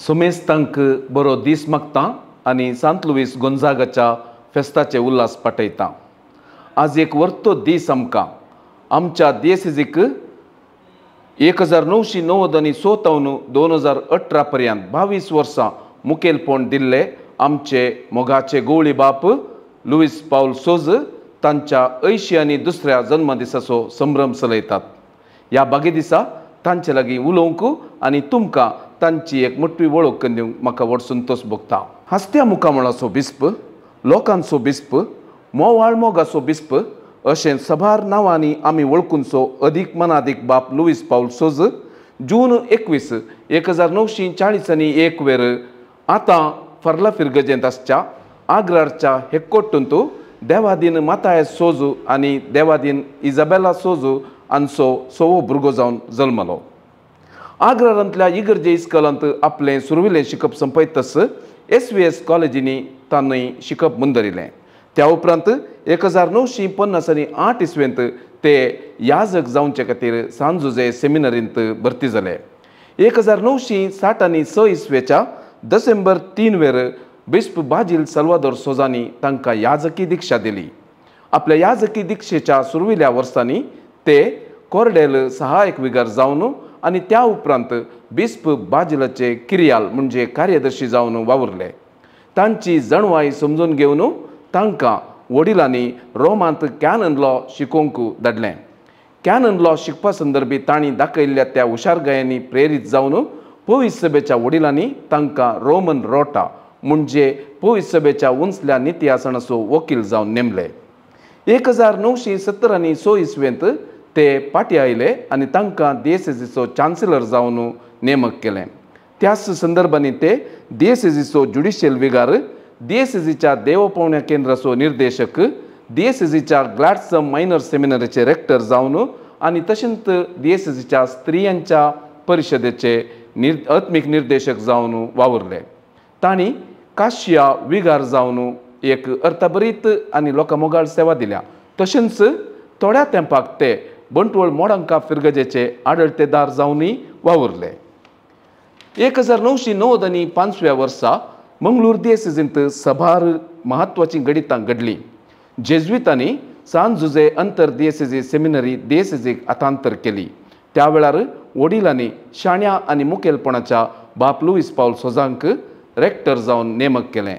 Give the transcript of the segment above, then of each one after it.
समेस्तांक बरो दीस मागता आनी सांत लुईस गोंजागाच्या फेस्ताचे उल्हास पाठयता। आज एक वर्तो दीस आमकां आमच्या दियेसेजीक 1990 2018 पर्यंत 22 वर्सां मुखेलपण दिल्ले आमचे मोगाचे गोवळी बाप लुईस पावल सोज तांच्या 80 आनी दुसऱ्या जन्मदिसाचो संभ्रम चलयतात। ह्या बागे दिसा तांचे लागीं उलोवंक आनी तुमकां तांची एक मोटी वळख करून दिवंक म्हाका व्हड संतोश भोगता। हांसत्या मुखामळाचो बिस्प, लोकांचो बिस्प, मोवाळ मोगाचो बिस्प अशें सभार नांवांनी आमी वळखुनचो अदीक मनादीक बाप लुईस पावल सोज जून 21 1941 वेर आतां फर्ला फिरगजेंत आसच्या आग्रारच्या हेक्कोट्टूंत देवादीन माताय सोजू आनी देवादीन इजाबेला सोजू हांचो सवो भुरगो जावन जल्मलो। आग्रारांतल्या इगर्जे इस्कॉलांत आपलें सुरविलें शिकप संपयतच SVS कॉलेजींनी तांणी शिकप मुंदरिलें। त्या उपरांत 1958 इस्वेंत ते याजक जावचे खातीर सान जुजे सेमिनरींत भरती जाले। 1966 इस्वेच्या डिसेंबर 3 वेर बिस्प बाजील साल्वादोर सोजानी तांकां याजकी दीक्षा दिली। आपल्या याजकी दीक्षेच्या सुरविल्या वर्सांनी ते कोरडेल सहायक विगार जावन आनी त्या उपरांत बिस्प बाजिलाचे किरियाल म्हणजे कार्यदर्शी जावन वावुरले। तांची जाणवाय समजून घेवन तांकां वडिलांनी रोमांत कॅनन लॉ शिकोवंक धाडलें। कॅनन लॉ शिकपा संदर्भी तांणी दाखयल्ल्या त्या हुशारगायांनी प्रेरीत जावन पवित्र सभेच्या वडिलांनी तांकां रोमन रोटा म्हणजे पवित्र सभेच्या उंचल्या निती आसणाचो वकील जावन नेमले। 1976 इस्वेंत ते पाटी आयले आनी तांकां दियेसेजीचो चान्सलर जावन नेमक केलें। त्याच संदर्भांनी ते दियेसेजीचो ज्युडिशियल विगार, दियेसेजीच्या देवपावण्या केंद्राचो निर्देशक, दियेसेजीच्या ग्लॅडसम मायनर सेमिनरीचे रेक्टर जावन आनी तशेंच दियेसेजीच्या स्त्रियांच्या परिशदेचे आत्मीक निर्देशक जावन वावुरले। तांणी काशिया विगार जावन एक अर्थभरीत आनी लोकांमोगाळ सेवा दिल्या। तशेंच थोड्या तेंपाक ते बंटवळ मोडांका फिरगजेचे आडळतेदार जावनूय वावुरले। 1995 वर्सा मंगळूर दियेसेजींत सभार म्हत्वाचीं घडितां घडलीं। जेज्वितांनी सान जुजे अंतर दियेसेजी सेमिनरी दियेसेजीक हस्तांतर केली। त्या वेळार वडिलांनी शाण्या आनी मुखेलपणाच्या बाप लुईस पावल सोजांक रेक्टर जावन नेमक केलें।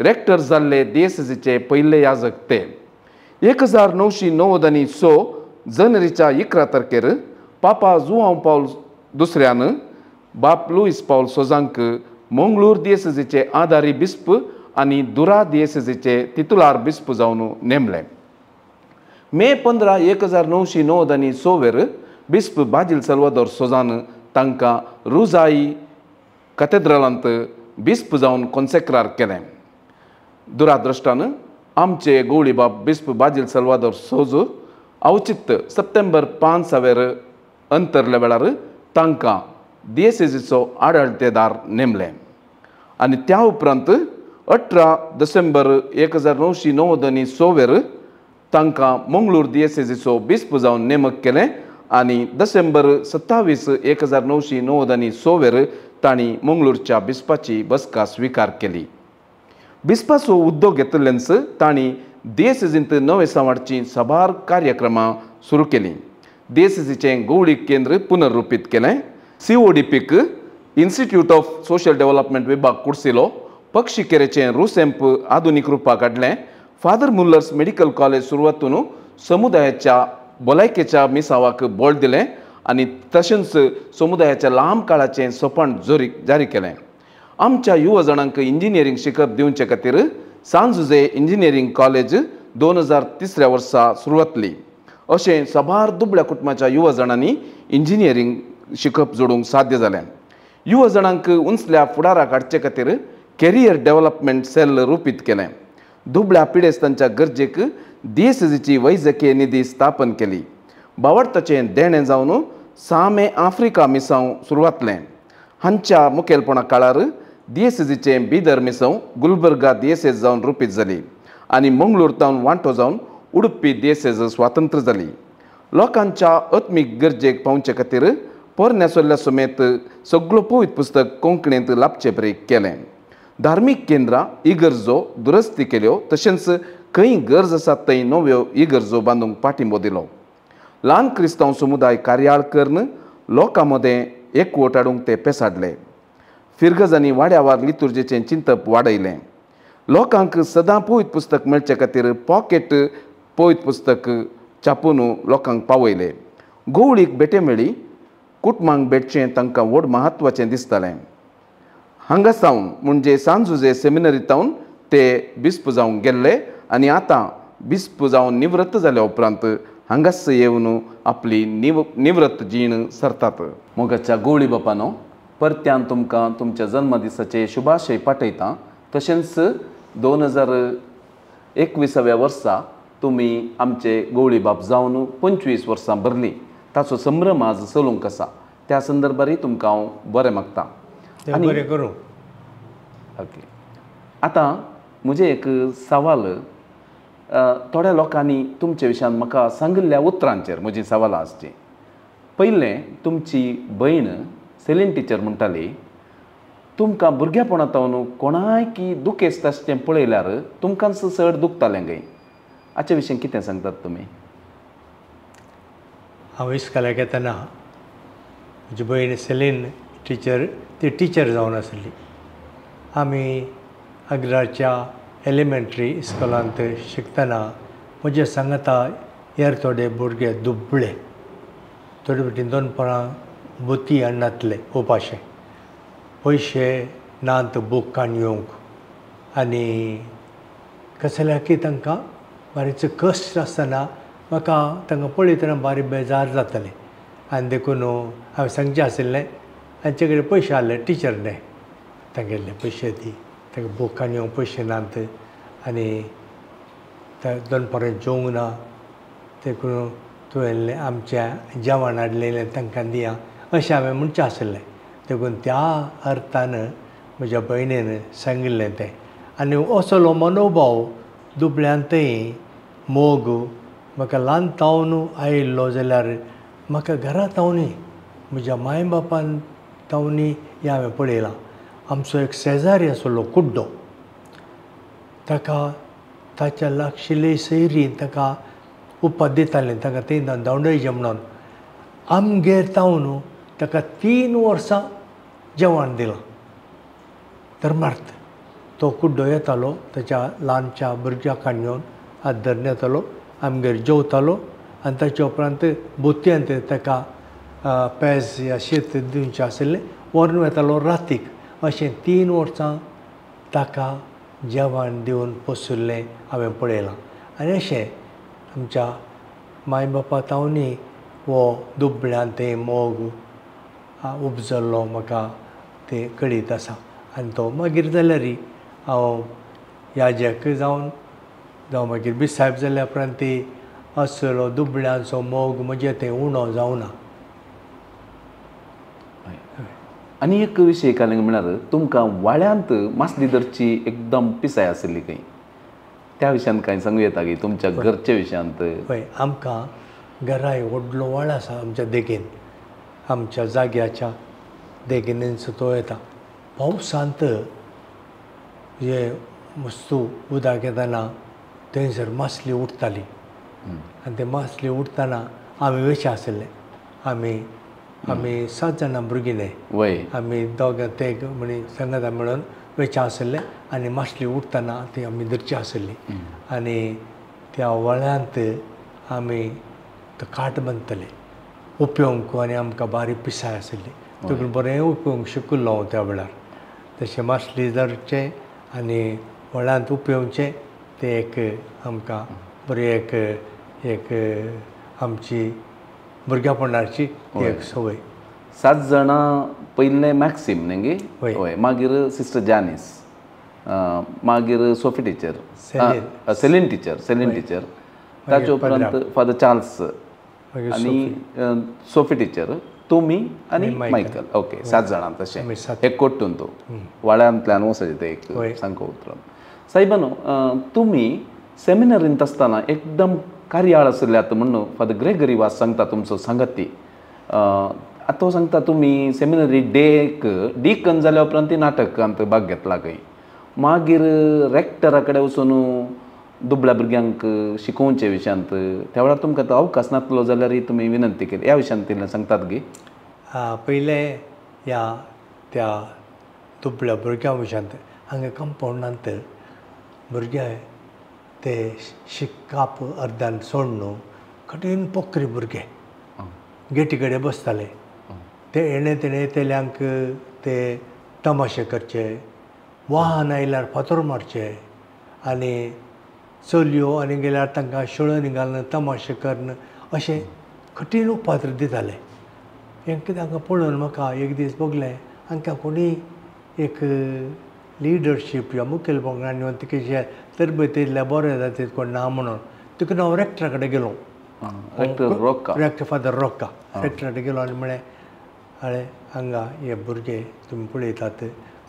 रेक्टर जाल्ले दियेसेजीचे पयले याजक ते। 1996 जानेवारीच्या 11 तारखेर पापा जुआंव पावल दुसऱ्यान बाप लुईस पावल सोजांक मंगळूर दियेसेजीचे आदारी बिस्प आनी दुरा दियेसेजीचे तितुलार बिस्प जावन नेमले। मे 15 1996 वेर बिस्प बाजील साल्वादोर सोजान तांकां रुजाई कॅथेड्रलांत बिस्प जावन कॉन्सेक्रार केलें। दुरादृष्टान आमचे गोवळी बाप बिस्प बाजील साल्वादोर सोज अवचित सप्टेंबर 5 वेर अंतरल्या वेळार तांकां दियेसेजीचो आडळतेदार नेमले आनी त्या उपरांत 18 डिसेंबर 1996 वेर तांकां मंगळूर दियेसेजीचो बिस्प जावन नेमक केलें आनी डिसेंबर 27 1996 वेर तांणी मंगळूरच्या बिस्पाची बसका स्विकार केली। बिस्पाचो उद्योग घेतल्यान तांणी दियेसेजींत नवे सांवाडची साबार कार्यक्रमां सुरू केलीं। दियेसेजीचें गौळीक केंद्र पुनर्रुपीत केलें। CODPक इन्स्टिट्यूट ऑफ सोशल डेव्हलपमेंट विभाग कुर्सिलो, पक्षी केरेचें रुसेंप आधुनीक रुपाक हाडलें। फादर मुल्लर्स मेडिकल कॉलेज सुरवातून समुदायाच्या भलायकेच्या मिसावाक बळ दिलें आनी तशेंच समुदायाच्या लांब काळाचें सोपान जारी केलें। आमच्या युवा जाणांक इंजिनियरींग शिकप दिवचे खातीर सान जुजे इंजिनियरींग कॉलेज 2003 वर्सा सुरवातली। अशें साबार दुबळ्या कुटुंबाच्या युवा जाणांनी इंजिनियरींग शिकप जोडूंक साध्य जालें। युवा जाणांक उंचल्या फुडाराक हाडचे खातीर कॅरियर डेव्हलपमेंट सेल रुपीत केलें। दुबळ्या पिडेस्तांच्या गरजेक दियेसेजीची वैजकीय निधी स्थापन केली। बावडताचें देणें जावन सामे आफ्रिका मिसांव सुरवातलें। हांच्या मुखेलपणा काळार दियेसेजीचें बिदर मिसांव गुलबर्गा दियेसेज जावन रुपीत जाली आनी मंगळूर तावन वांटो जावन उडुपी दियेसेज स्वातंत्र्य जाली। लोकांच्या आत्मीक गरजेक पावचे खातीर पोरण्या सोल्ल्या समेत सगळो पवित्र पुस्तक कोंकणींत लाभचे परी केलें. धार्मीक केंद्रां इगर्जो दुरस्ती केल्यो तशेंच खंय गरज आसा थंय नव्यो इगर्जो बांदूंक पाठिंबो दिलो. ल्हान क्रिस्तांव समुदाय कार्याळ करून लोकां मदें एकवट हाडूंक ते पेसाडले. फिरगजांनी वाड्यावार लितुर्जेचें चिंतप वाडयलें. लोकांक सदां पवित्र पुस्तक मेळचे खातीर पॉकेट पवित्र पुस्तक छापून लोकांक पावयले. गोवळीक भेटे मेळ्ळी. कुटुंबांक भेटचें तांकां व्हड म्हत्वाचें दिसतालें. हांगा सावन म्हणजे सांजुजे सेमिनरी तावन ते बिस्प जावंक गेल्ले आनी आतां बिस्प जावन निवृत्त जाल्या उपरांत हांगास येवन आपली निवृत्त जीण सरतात. मोगाच्या गोवळी बापानो, परत्यान तुमकां तुमच्या जल्मदिसाचे शुभाशय पाठयता. तशेंच 2021व्या वर्सा तुमी आमचे गोवळी बाप जावन 25 वर्सां भरलीं. ताचो संभ्रम आज चलूंक आसा. त्या संदर्भारय तुमकां हांव बरें मागता आनी बरें करूं. ओके, आतां म्हजें एक सवाल थोड्या लोकांनी तुमचे विशयान म्हाका सांगिल्ल्या उतरांचेर म्हजीं सवालां आसचीं. पयलें, तुमची भयण सेलीन टिचर म्हणटाली तुमकां भुरगेपणा तावन कोणाय की दुखेस्त आसचें पळयल्यार तुमकांच चड दुखतालें खंय. हाचे विशीं कितें सांगतात तुमी? हांव इस्कोलाक येतना म्हजी भयण सेलीन टिचर, ती टिचर जावन आसली. आमी आग्राच्या एलिमेंट्री इस्कोलांत शिकतना म्हजे सांगाता हेर थोडे भुरगे दुबळे, थोडे फावटी दनपरां बोती हाडनातले उपाशे, पयशे नात बूक काडून येवंक आनी कसल्याकय तांकां बारीक कश्ट आसतना म्हाका तांकां पळयतना बारीक बेजार जातालें. आनी देखून हांवें सांगचें आशिल्लें तांचे कडेन पयशे आहले टिचर न्हय, तांगेले पयशे दी, तांकां बूक काडून येवंक पयशे नात आनी दनपारां जेवंक ना, देखून तुवें आमचें जेवण हाडलेलें तांकां दिया अशें हांवें म्हणचें आशिल्लें. देखून त्या अर्थान म्हज्या भयणीन सांगिल्लें तें. आनी असलो मनोभाव दुबळ्यांतय मोग म्हाका ल्हान तावन आयिल्लो जाल्यार म्हाका घरा तावनूय म्हज्या माय बापान तावनूय हें हांवें पळयलां. आमचो एक शेजारी आसलो कुड्डो, ताका ताच्या लागशिल्ले सैरी ताका उपाद दितालें, ताका थंय धांवडायचें म्हणून. आमगेर तावन ताका 3 वर्सां जेवण दिलां. धर्मार्थ तो कुड्डो येतालो ताच्या ल्हानच्या भुरग्याक घेवन हात धरून येतालो, आमगेर जेवतालो आनी ताच्या उपरांत बोतयेंत ताका पेज या शीत दिवचें आशिल्लें व्हरून वतालो रातीक. अशें 3 वर्सां ताका जेवण दिवन पोशिल्लें हांवें पळयलां. आनी अशें आमच्या माय बापा तावनूय हो दुबळ्यांत मोग उपजल्लो म्हाका तें कळीत आसा. आनी तो मागीर जाल्यार हांव याजक जावन जावं मागीर बिसायब जाल्या उपरांत ती असलो दुबळ्यांचो मोग म्हजें तें उणो जावना. आनी एक विशय कालें म्हळ्यार तुमकां वाळ्यांत मासली धरची एकदम पिसाय आशिल्ली खंय, त्या विशयान कांय सांगू येता की तुमच्या घरच्या विशयांत? पळय, आमकां घराय व्हडलो वाळ आसा आमच्या देगेन, आमच्या जाग्याच्या देगेनच तो येता. पावसांत हे वस्तू उदक येतना थंयसर मासली उठताली आनी ते मासली उठतना आमी वेचे आशिल्ले. आमी आमी 7 जाणां भुरगीं न्हय, आमी दोग ते म्हणी सांगाता म्हणून वेचे आशिल्ले आनी मासली उठतना ती आमी धरची आशिल्ली. आनी त्या वळ्यांत आमी तो खाट बांदतले उपयोंक आनी आमकां बारीक पिसाय आशिल्ली, देखून बरें उपयोंक शिकिल्लो हांव त्या वेळार. तशें मासली धरचें आनी वळ्यांत उपयोगचें तें एक आमकां बरी एक एक आमची भुरगेपणाची एक संवय. 7 जाणां पयलें मॅक्सीम न्ही गे, हय, मागीर सिस्टर जानीस, मागीर Sophie teacher, Celine teacher, Celine teacher, ताचे उपरांत फादर चार्ल्स आनी सोफी टिचर, तुमी आनी मायकल. ओके, 7 जाणां तशें एक कोट्टून तूं वाड्यांतल्यान वचपाचें तें एक सामको उतरान. सायबानो, तुमी सेमिनरींत आसतना एकदम कार्याळ आशिल्ल्यात म्हणून फादर ग्रेगरी वास सांगता तुमचो सांगाती. आतां सांगता तुमी सेमिनरी डेक डिकन जाल्या उपरांत ती नाटकांत भाग घेतला खंय मागीर रेक्टरा कडेन वचून दुबळ्या भुरग्यांक शिकोवचे विशयांत त्या वेळार तुमकां तो अवकाश नासलो जाल्यार तुमी विनंती केली ह्या विशयांत इल्लें सांगतात गी? पयलें ह्या त्या दुबळ्या भुरग्यां विशयांत हांगा कंपावंडांत भुरगे ते शिकप अर्दान सोडून कठीण पोकरी भुरगे गेटी कडेन बसताले ते येणे तेणे तेल्यांक ते तमाशे करचे वाहन आयल्यार फातर मारचे आनी चलयो आनी गेल्यार तांकां शेळोनी घालून तमाशे करून अशें कठीण उपाद्र दिताले. हें कितें हांकां पळोवन म्हाका एक दीस भोगलें हांकां कोणी एक लिडरशीप या मुखेलपणान येवन तिका तरबेत दिल्यार बरें जाता कोण ना म्हणून देखून हांव रेक्टरा कडेन गेलो. रेक्टर फादर रोक्का रेक्टरा कडेन गेलो आनी म्हळें अरे हांगा हे भुरगे तुमी पळयतात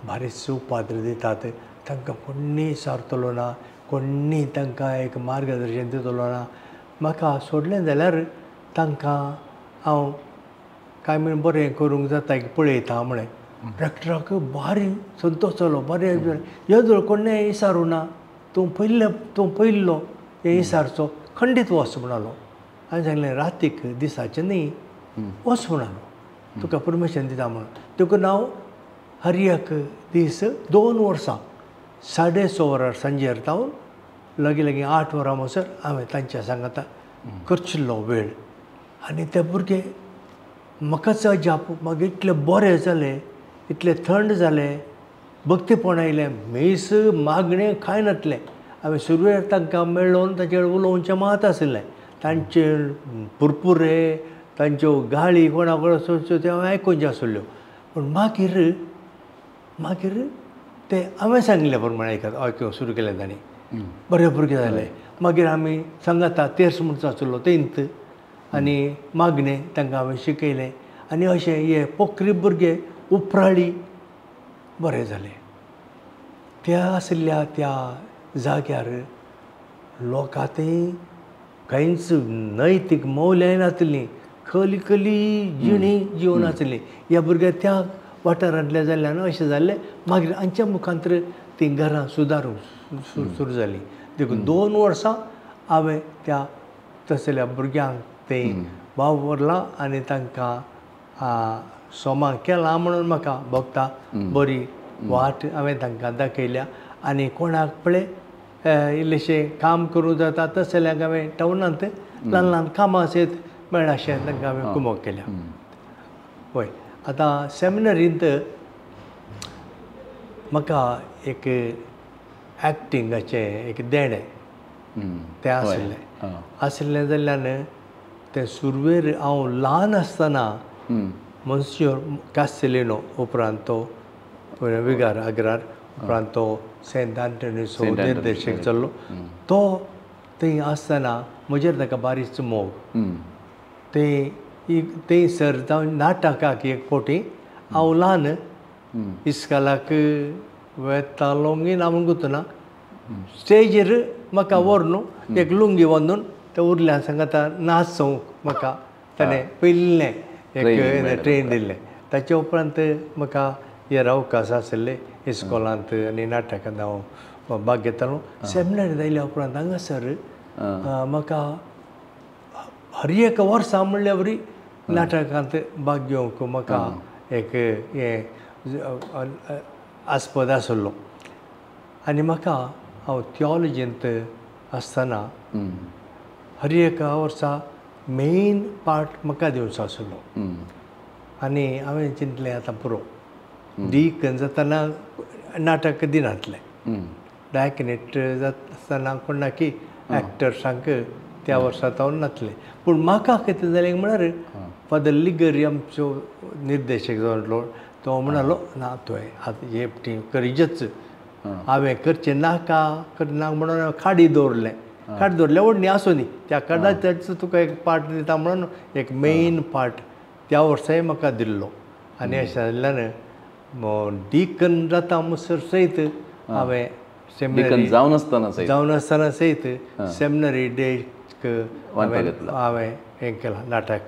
बारीक उपाद्र दितात तांकां कोण्णी सारतलो ना कोण्णी तांकां एक मार्गदर्शन दितलो ना म्हाका सोडलें जाल्यार तांकां हांव कांय म्हण बरें करूंक जाता की पळयता म्हळें. रेक्टराक भारी संतोश जालो बरें येदोळ कोणें इसारूं ना तूं पयल्ले तूं पयल्लो हें इसारचो खंडीत वच म्हणालो. हांवें सांगलें रातीक दिसाचें न्ही वच म्हणालो तुका परमिशन दिता म्हणून. देखून हांव हर एक दीस 2 वर्सां 6:30 वरां सांजेर जावन लागीं लागीं 8 वरां म्हणसर हांवें तांच्या सांगाता करचिल्लो वेळ आनी ते भुरगे म्हाकाच अजाप मागीर इतले बरे जाले इतले थंड जाले भक्तीपण आयलें मीस मागणें कांय नासलें. हांवें सुरवेक तांकां मेळोवन तांचे कडेन उलोवचें मात आशिल्लें तांचे पुरपुरे तांच्यो गाळी कोणा कडेन सोडच्यो त्यो हांवें आयकुच्यो आशिल्ल्यो पूण मागीर मागीर ते हांवें सांगिल्ले प्रमाणे आयकत आयकूंक सुरू केलें तांणी बरे भुरगे जाले. मागीर आमी सांगाता तेर्स म्हणचो आशिल्लो तेंत आनी मागणें तांकां हांवें शिकयलें आनी अशें हे पोकरी भुरगे उपराळी बरे जाले. त्या आशिल्ल्या त्या जाग्यार लोकांतय कांयच नैतीक मौल्याय नासलीं खली खली जिणी जिवन आसली. ह्या भुरग्या त्या वाठारांतले जाल्ल्यान अशें जाल्लें मागीर हांच्या मुखांतर तीं घरां सुदारूंक सुरू जालीं. देखून 2 वर्सां हांवें त्या तसल्या भुरग्यांक तें वावरलां आनी तांकां सोमा केलां म्हणून म्हाका भोगता बरी वाट हांवें तांकां दाखयल्या. आनी कोणाक पळय इल्लेशें काम करूं जाता तसल्यांक हांवें टावनांत ल्हान ल्हान कामां आसत मेळनाशें तांकां हांवें कुमक केल्या. हय आतां सेमिनरींत म्हाका एक एक्टिंगाचें एक देणें तें आशिल्लें आशिल्लें जाल्ल्यान तें सुरवेर हांव ल्हान आसतना मोन्सियोर कास्तेलिनो उपरांत तो विगार आग्रार उपरांत तो सेंट आंटनीचो निर्देशक जाल्लो तो थंय आसतना म्हजेर ताका बारीक मोग ते ते सर जावन नाटकाक एक फावटी हांव ल्हान इस्कालाक वेतालो ना म्हूण गुतना स्टेजीर म्हाका व्हरून एक लुंगी बांदून ते उरल्या सांगाता नाचोवंक म्हाका ताणें पयलें एक ट्रेन दिल्लें. ताचे उपरांत म्हाका हे अवकाश आशिल्ले इस्कॉलांत आनी नाटकांत हांव भाग घेतालो. सेमिनारींत आयल्या उपरांत हांगासर म्हाका हर एक वर्सा म्हणल्या वरी नाटकांत भाग घेवंक म्हाका एक हें आस्पद आशिल्लो. आनी म्हाका हांव थियोलॉजींत आसतना हर एका वर्सा मेन पार्ट म्हाका दिवचो आशिल्लो आनी हांवें चिंतलें आतां पुरो डीकन जातना नाटक दिनासलें डायकनेट जाता आसतना कोणाकी एक्टर्सांक त्या वर्सा जावन नासलें. पूण म्हाका कितें जालें म्हळ्यार फादर लिगरी आमचो निर्देशक जावन तो म्हणालो ना तुवें आतां हे करीजच हांवें करचें नाका करना म्हणून हांवें खाडी दवरलें खाट दवरलें व्हडली आसूं दी त्या कार्डाचो तुका एक पार्ट दिता म्हणून एक मेन पार्ट त्या वर्साय म्हाका दिल्लो. आनी अशें जाल्ल्यान डीकन जाता म्हणसर सयत हांवें सेमिनरी जावन आसतना सयत सेमिनरी डेक हांवें हें केलां नाटक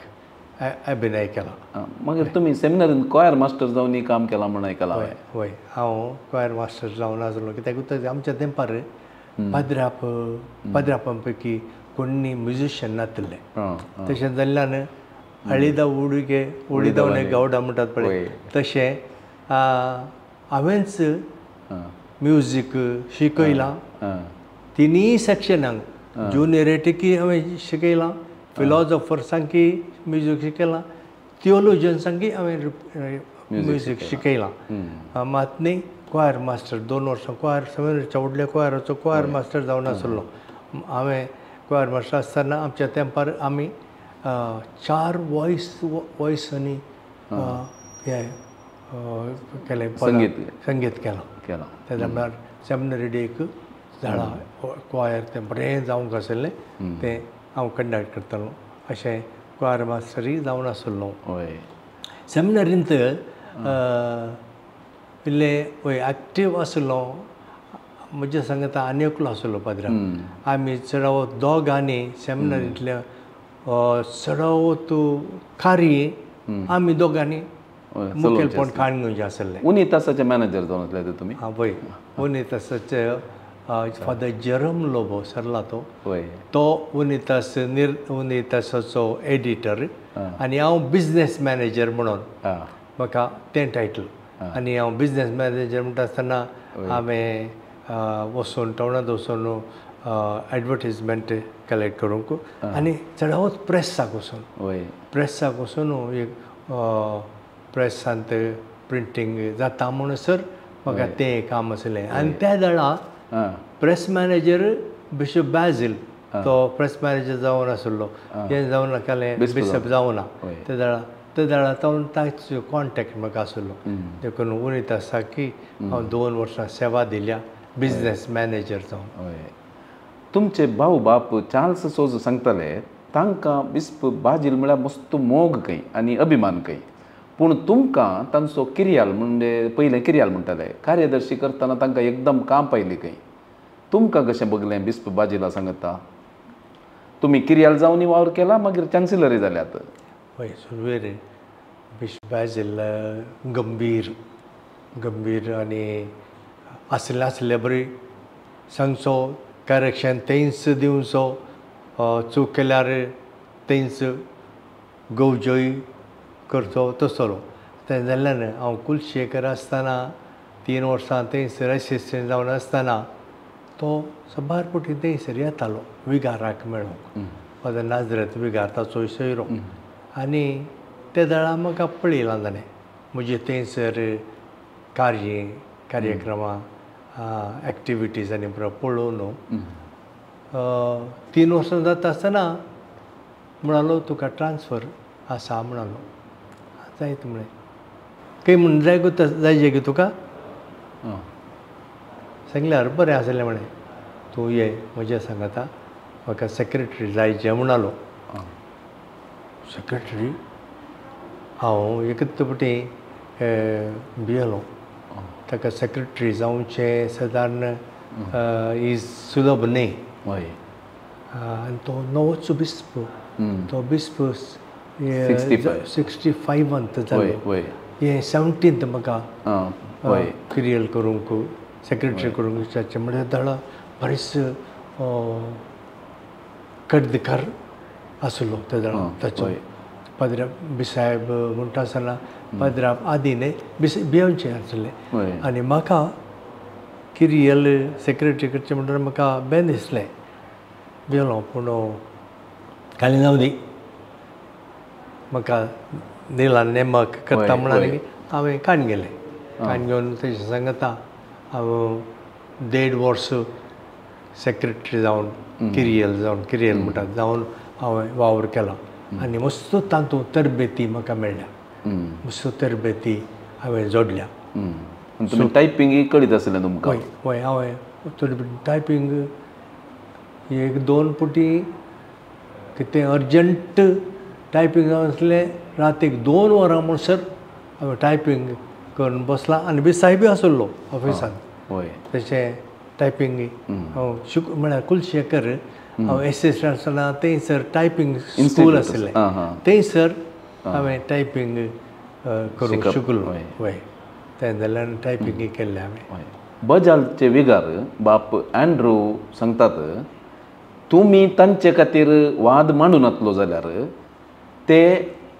अभिनय केला. मागीर तुमी सेमिनारीन क्वायर मास्टर जावन काम केलां म्हूण आयकलां. हय हय, हांव क्वायर मास्टर जावन आसलो. कित्याक आमच्या तेंपार पाद्राप पाद्रापां पैकी कोणी म्युजिशियन नातिल्ले. तशें जाल्ल्यान अळिदा उडुके उडिदावने गावडा म्हणटात पळय तशें हांवेंच म्युजीक शिकयलां. तिनूय सेक्शनांक ज्युनियर एटिकी हांवें शिकयलां, फिलॉजॉफर्सांकी म्युजीक शिकयलां, थियोलॉजियन्सांकी हांवें म्युजीक शिकयलां. मात न्ही क्वायर मास्टर 2 वर्सां क्वायर सेमिनारीच्या व्हडल्या क्वायराचो क्वायर मास्टर जावन आसलो. हांवें क्वायर मास्टर आसतना आमच्या तेंपार आमी 4 वॉयसांनी हें केलें, संगीत केलां. तेन्ना म्हळ्यार सेमिनरी डेक झाडां क्वायर तें बरें जावंक आशिल्लें तें हांव कंडक्ट करतालो. अशें क्वायर मास्टरूय जावन आसलो. सेमिनरींत इल्लें वय एक्टीव आसलो. म्हज्या सांगता आनी एकलो आसलो पाद्रा. आमी चडावत दोगांनी सेमिनरींतल्या चडावत कार्य आमी दोगांनी मुखेलपण काडून घेवचें आसलें. उनी तासाचे मॅनेजर जावन आसले तुमी? हां वय, उनी तासाचे फादर जेरम लोबो सरला तो, तो उनी तास उनी तासाचो एडिटर आनी हांव बिजनेस मॅनेजर म्हणून म्हाका तें टायटल. आनी हांव बिजनेस मॅनेजर म्हणटा आसतना हांवें वचून टावनांत वचून एडवर्टीजमेंट कलेक्ट करूंक आनी चडावत प्रेसाक वचून, प्रेसाक वचून एक प्रेसांत प्रिंटींग जाता म्हणसर म्हाका तें काम आसलें. आनी त्या वेळार प्रेस मॅनेजर बिशप बाजील तो प्रेस मॅनेजर जावन आसलो. हें जावन नाकालें बिशप जावना त्या वेळार, त्या वेळार तावन ताचो कॉन्टेक्ट म्हाका आसलो. देखून उलयता आसा की हांव 2 वर्सां सेवा दिल्या बिजनेस मॅनेजर जावन. तुमचे भाऊ बाप चार्ल्स सोज सांगताले तांकां बिस्प बाजील म्हळ्यार मस्त मोग खंय आनी अभिमान खंय, पूण तुमकां तांचो किरियाल म्हणजे पयलें किरियाल म्हणटाले कार्यदर्शी करतना तांकां एकदम काम पायली खंय. तुमकां कशें बगलें बिस्प बाजीला सांगता? तुमी किरियाल जावन वावर केला, मागीर चान्सिलरी जाल्यात. हय, सुरवेर बिस्प बाजील गंभीर गंभीर आनी आसले आसले बरी सांगचो, करेक्शन तेंच दिवचो, चूक केल्यार तेंच गवजोय करचो तसलो. तें जाल्ल्यान हांव कुलशेखर आसतना 3 वर्सां थंयसर एसिस्टंट जावन आसतना तो सबार पटी थंयसर येतालो विगाराक मेळोंक, फादर नाजरेत विगार ताचो सोयरो. आनी ते वेळार म्हाका पळयलां ताणें म्हजे थंयसर कार्य कार्यक्रमां एक्टिविटीज आनी पळोवन 3 वर्सां जाता आसतना म्हणालो तुका ट्रान्सफर आसा म्हणालो. जायत म्हळें, खंय म्हण जाय गो जायचे गे तुका? सांगल्यार बरें आसलें म्हळें, तूं ये म्हज्या सांगाता म्हाका सेक्रेटरी जायचें म्हणालो. सेक्रेटरी? हांव एकच पटी भियेलो. ताका सेक्रेटरी जावचें सादारण is सुलभ न्ही. आनी तो नवोच बिस्प, तो बिस्प 65 जालो. हें 17 म्हाका किरियल करूंक सेक्रेटरी करूंक विचारचें म्हळ्यार दाळा बरेच कडदकार आसलो त्या वेळार ताचो. पाद्रा बिसायब म्हणटा आसतना पाद्रा आदी न्ही भियेवचें आसलें. आनी म्हाका किरियल सेक्रेटरी करचें म्हणटकीर म्हाका बेन दिसलें, भियेलो. पूण खाली जावं दी म्हाका दिला नेमक करता म्हणून हांवें काडून गेलें. काडून घेवन तेजे सांगता हांव 1.5 वर्स सेक्रेटरी जावन किरियल जावन, किरियल म्हणटात जावन हांवें वावर केला. आनी मस्त तातूंत तरबेती म्हाका मेळ्ळ्या, मस्त तरबेती हांवें जोडल्या. टायपिंग कळीत आसलें तुमकां? हय हय, हांवें टायपिंग 1-2 पटी कितें अर्जंट टायपिंग जावन आसलें रातीक 2 वरां म्हणसर हांवें टायपिंग करून बसलां. आनी बी सायबी आसलो ऑफिसांत. तशें टायपिंग हांव शिक म्हळ्यार कुलशेखर हांव एसिस्टंट आसतना थंयसर टायपिंग स्कूल आसलें, थंयसर हांवें टायपींग करूंक शिकलो. वय तें जाल्यार टायपींग केल्लें हांवें. बजालचे विगार बाप अँड्रू सांगतात तुमी तांचे खातीर वाद मांडून नातलो जाल्यार ते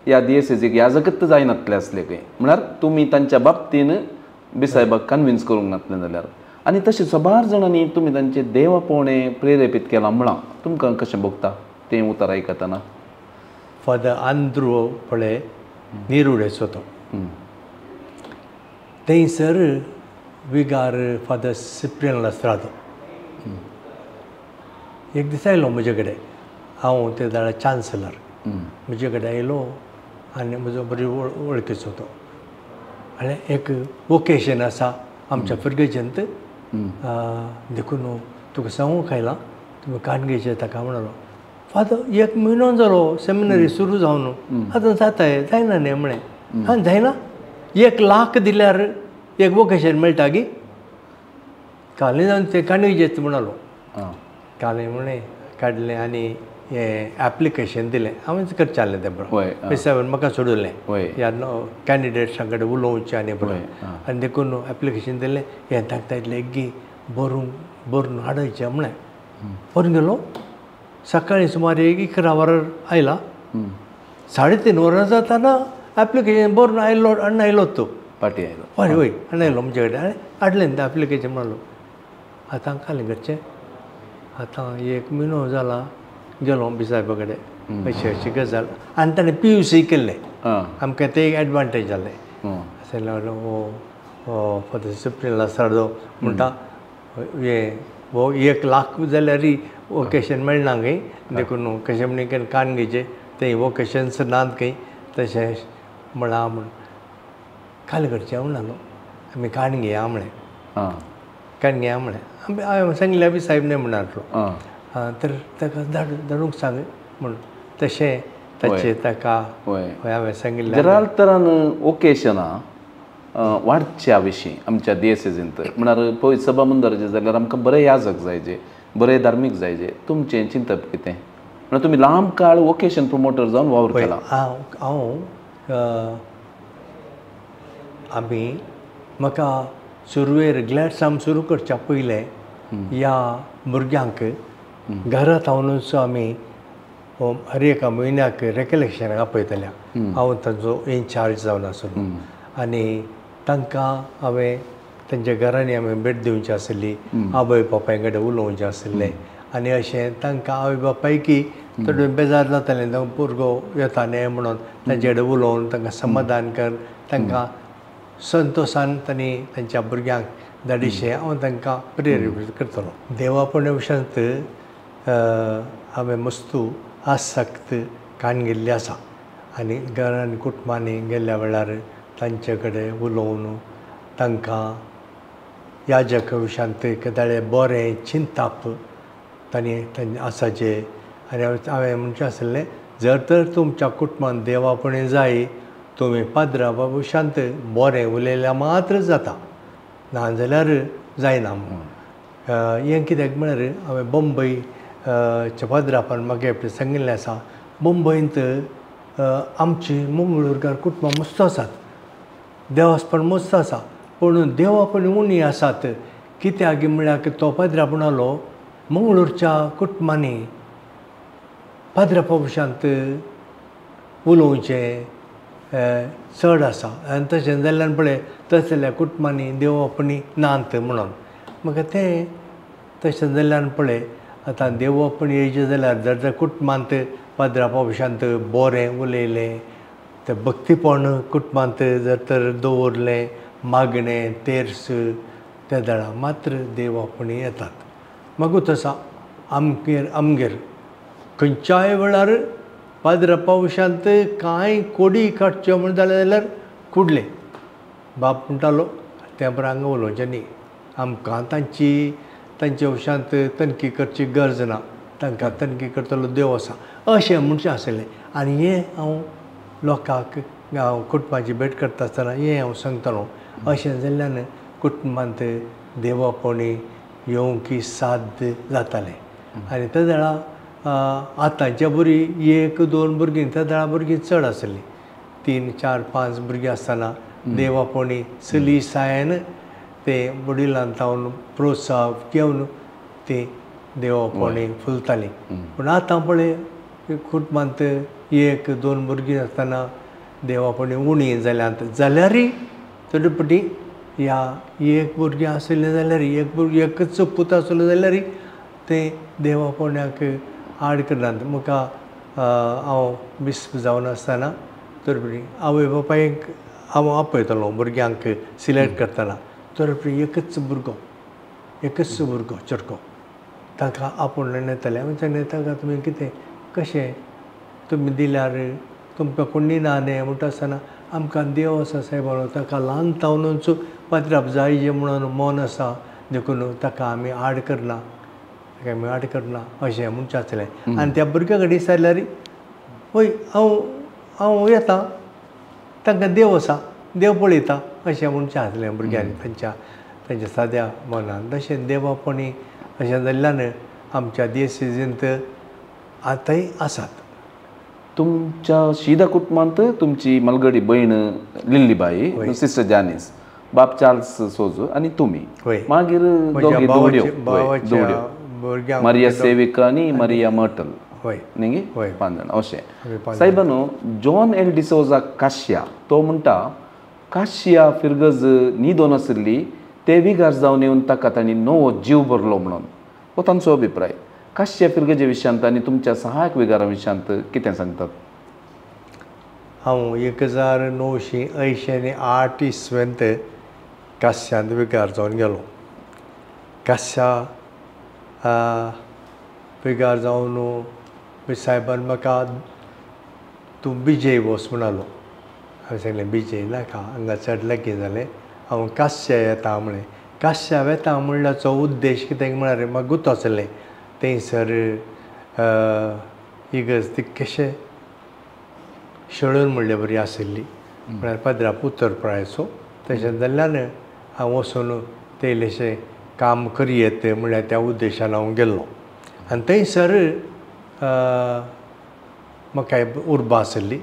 ह्या दियेसेजीक याजकच जायनातले आसले खंय. म्हळ्यार तुमी तांच्या बाबतीन बिसायबाक कन्विन्स करूंक नातलें जाल्यार. आनी तशें सबार जाणांनी तुमी तांचे देवापोणे प्रेरेपीत केलां म्हळां, तुमकां कशें भोगता तें उतर आयकतना? फादर आंद्रू पळय निरुडेचो तो थंयसर विगार फादर सिप्रियन लास्त्रादो एक दीस आयलो म्हजे कडेन. हांव ते जाल्यार चान्सलर. म्हजे कडेन आयलो आनी म्हजो बरी वळखीचो तो. आनी एक वोकेशन आसा आमच्या फिर्गजेंत देखून तुका सांगूंक आयलां तुमी काणगेचे ताका म्हणलो. फादर एक म्हयनो जालो सेमिनरी सुरू जावन आतां जाता जायना न्ही म्हळें. आं जायना 1 लाख दिल्यार एक वोकेशन मेळटा गी कालें जावन तें काणगेचेच म्हणलो. कालें म्हळें काडलें आनी हें एप्लिकेशन दिलें. हांवेंच करचें आसलें तें बरोबर सायबान म्हाका सोडलें ह्या कॅन्डिडेट्सां कडेन उलोवचें आनी बरोबर. आनी देखून एप्लिकेशन दिलें हें तांकां इतलें एगी बरून बरून हाडयचें म्हळें. बरून गेलो सकाळीं सुमार 11 वरां आयला. 3:30 वरां जाताना एप्लिकेशन बरून आयलो अण्णा आयलो तो पाटी आयलो. हय वय अण्णा आयलो म्हजे कडेन आनी हाडलें तें एप्लिकेशन म्हणलो. आतां कालें करचें आतां 1 म्हयनो जाला गेलो बिसायबा कडेन अशी अशी गजाल. आनी ताणें PUC केल्लें आमकां तें एक एडवांटेज जालें. अशें हो फादर सिप्रियन लासार्दो म्हणटा हें हो 1 लाख जाल्यार वोकेशन मेळना खंय देखून कशें म्हण कान घेवचें थंय वोकेशन्स नात खंय तशें म्हळां म्हूण काल करचें म्हणलो आमी काण घेया म्हळें. काण घेया म्हळें आमी हांवें सांगलें बी सायब न्हय म्हणलो तर ताका धाडूंक सांग म्हूण तशें ताचें ताका हांवें सांगिल्लें. जराल तरान वोकेशनां वाडच्या विशीं आमच्या दियेसेजींत म्हळ्यार पळय सभा मंदराचें जाल्यार आमकां बरें याजक जायजे बरें धार्मीक जायजे तुमचें चिंतप कितें? म्हळ्यार तुमी लांब काळ वोकेशन प्रोमोटर जावन वावर केला. हांव आमी म्हाका सुरवेर ग्लॅडसाम सुरू करच्या पयलें ह्या भुरग्यांक घरांत हांवूच आमी हर एका म्हयन्याक रेकलेक्शनाक आपयतल्या. हांव तांचो इनचार्ज जावन आसलो आनी तांकां हांवें तांच्या घरांनी आमी भेट दिवची आसली आवय बापाय कडेन उलोवचें आसलें. आनी अशें तांकां आवय बापायकी थोडे बेजार जातालें तांकां भुरगो येता न्ही म्हणून तांचे कडेन उलोवन तांकां समाधान कर तांकां संतोशान तांणी तांच्या भुरग्यांक धाडिशें हांव तांकां प्रेरीत करतलो. देवापण विशयांत हांवें मस्तू आसक्त काण गेल्ली आसा आनी घरान कुटुंबांनी गेल्ल्या वेळार तांचे कडेन उलोवन तांकां याजक विशयांत केदाळे बरें चिंताप तांणी तांचे आसाचें. आनी हांवें म्हणचें आसलें जर तर तुमच्या कुटुंबान देवापणे जाय तुमी पाद्रा विशयांत बरें उलयल्यार मात्र जाता नाजाल्यार जायना म्हूण. हें कित्याक म्हळ्यार हांवें बंबय पाद्रापान म्हाका एकटें सांगिल्लें आसा मुंबयंत आमची मंगळूरकार कुटुंबां मस्त आसात देवासपण मस्त आसा पूण देवापण उणी आसात. कित्याक म्हळ्यार तो पाद्रा म्हणलो मंगळूरच्या कुटुंबांनी पाद्रापा विशयांत उलोवचें चड आसा आनी तशें जाल्ल्यान पळय तसल्या कुटुंबांनी देवापणी नात म्हणून म्हाका तें तशें जाल्ल्यान पळय आतां देवापणी येयचें जाल्यार जर तर कुटुंबांत पाद्रापा विशयांत बरें उलयलें तें भक्तीपण कुटुंबांत जर तर दवरलें मागणें तेर्स त्या दळा मात्र देवापणी येतात. मागूच आसा आमगेर आमगेर खंयच्याय वेळार पाद्रापा विशयांत कांय कोडी काडच्यो म्हण जालें जाल्यार कुडलें बाप म्हणटालो तें बरें हांगा उलोवचें न्ही आमकां तांची तांच्या विशयांत तनखी करची गरज ना तांकां तनखी करतलो देव आसा अशें म्हणचें आसलें. आनी हें हांव लोकांक हांव कुटुंबाची भेट करता आसतना हें हांव सांगतालो. अशें जाल्ल्यान कुटुंबांत देवापणी येवंक साध्य जातालें. आनी त्या वेळार आतांच्या बरी 1-2 भुरगीं त्या वेळार भुरगीं चड आसलीं. 3, 4, 5 भुरगीं आसतना देवापणी चली सायन ते वडिलान तावन प्रोत्साह घेवन ते देवापणी फुलतालीं. पूण आतां पळय कुटुंबांत 1, 2 भुरगीं आसतना देवापणी उणी जाल्यांत जाल्यारय तरी पटी ह्या एक भुरगें आसलें जाल्यार एक भुरगें एकच पूत आसलो जाल्यार ते देवापणाक आड करनात. म्हाका हांव बिस्प जावन आसतना तर आवय बापायक हांव आपयतलो भुरग्यांक सिलेक्ट करतना तर एकच भुरगो चेडको ताका आपोवन येतालें. हांवें सांगलें ताका तुमी कितें कशें तुमी दिल्यार तुमकां कोणी ना न्ही म्हणटा आसतना आमकां देव आसा सायबालो ताका ल्हान तावनूच पात्राप जाय म्हणून मन आसा देखून ताका आमी आड करना ताका आमी आड करना अशें म्हणचें आसलें. आनी त्या भुरग्या कडेन विचारल्यार वय हांव हांव येता तांकां देव आसा देव पळयता अशें म्हणचें आसलें भुरग्यांनी तांच्या तांच्या साद्या मनान. तशें देवापणी अशें जाल्ल्यान आमच्या देसीजींत आतांय आसात. तुमच्या शिदा कुटुंबांत तुमची मलगडी भयण लिल्लीबाई, सिस्टर जानीस, बाप चार्ल्स सोजो आनी तुमी, मागीर दोगी दुवड्यो मारिया सेविका आनी मारिया मर्टल न्ही 5 जाण अशें. सायबानो जॉन एल डिसोजा काश्या तो म्हणटा काश्या फिरगज न्हिदोन आशिल्ली ते विगार जावन येवन ताका तांणी नवो जीव भरलो म्हणून हो तांचो अभिप्राय. काश्या फिरगजे विशयांत आनी तुमच्या सहायक विगारा विशयांत कितें सांगतात? हांव 1988 इसवेंत काश्यांत विगार जावन गेलो. काश्या विगार जावन सायबान म्हाका तूं बिजय वच म्हणालो. हांवें सांगलें बिजय नाका हांगा चड लागीं जालें हांव काश्या येता म्हळें. काश्या वेता म्हणल्याचो उद्देश कितें म्हळ्यार म्हाका गुतो आसलें थंयसर इगर्ज ती कशें शेळून म्हणले बरी आशिल्ली म्हळ्यार पाद्रा पुतर प्रायचो तशें जाल्ल्यान हांव वचून तें इल्लेशें काम करयेत म्हणल्यार त्या उद्देशान हांव गेल्लो. आनी थंयसर म्हाका उर्बा आशिल्ली.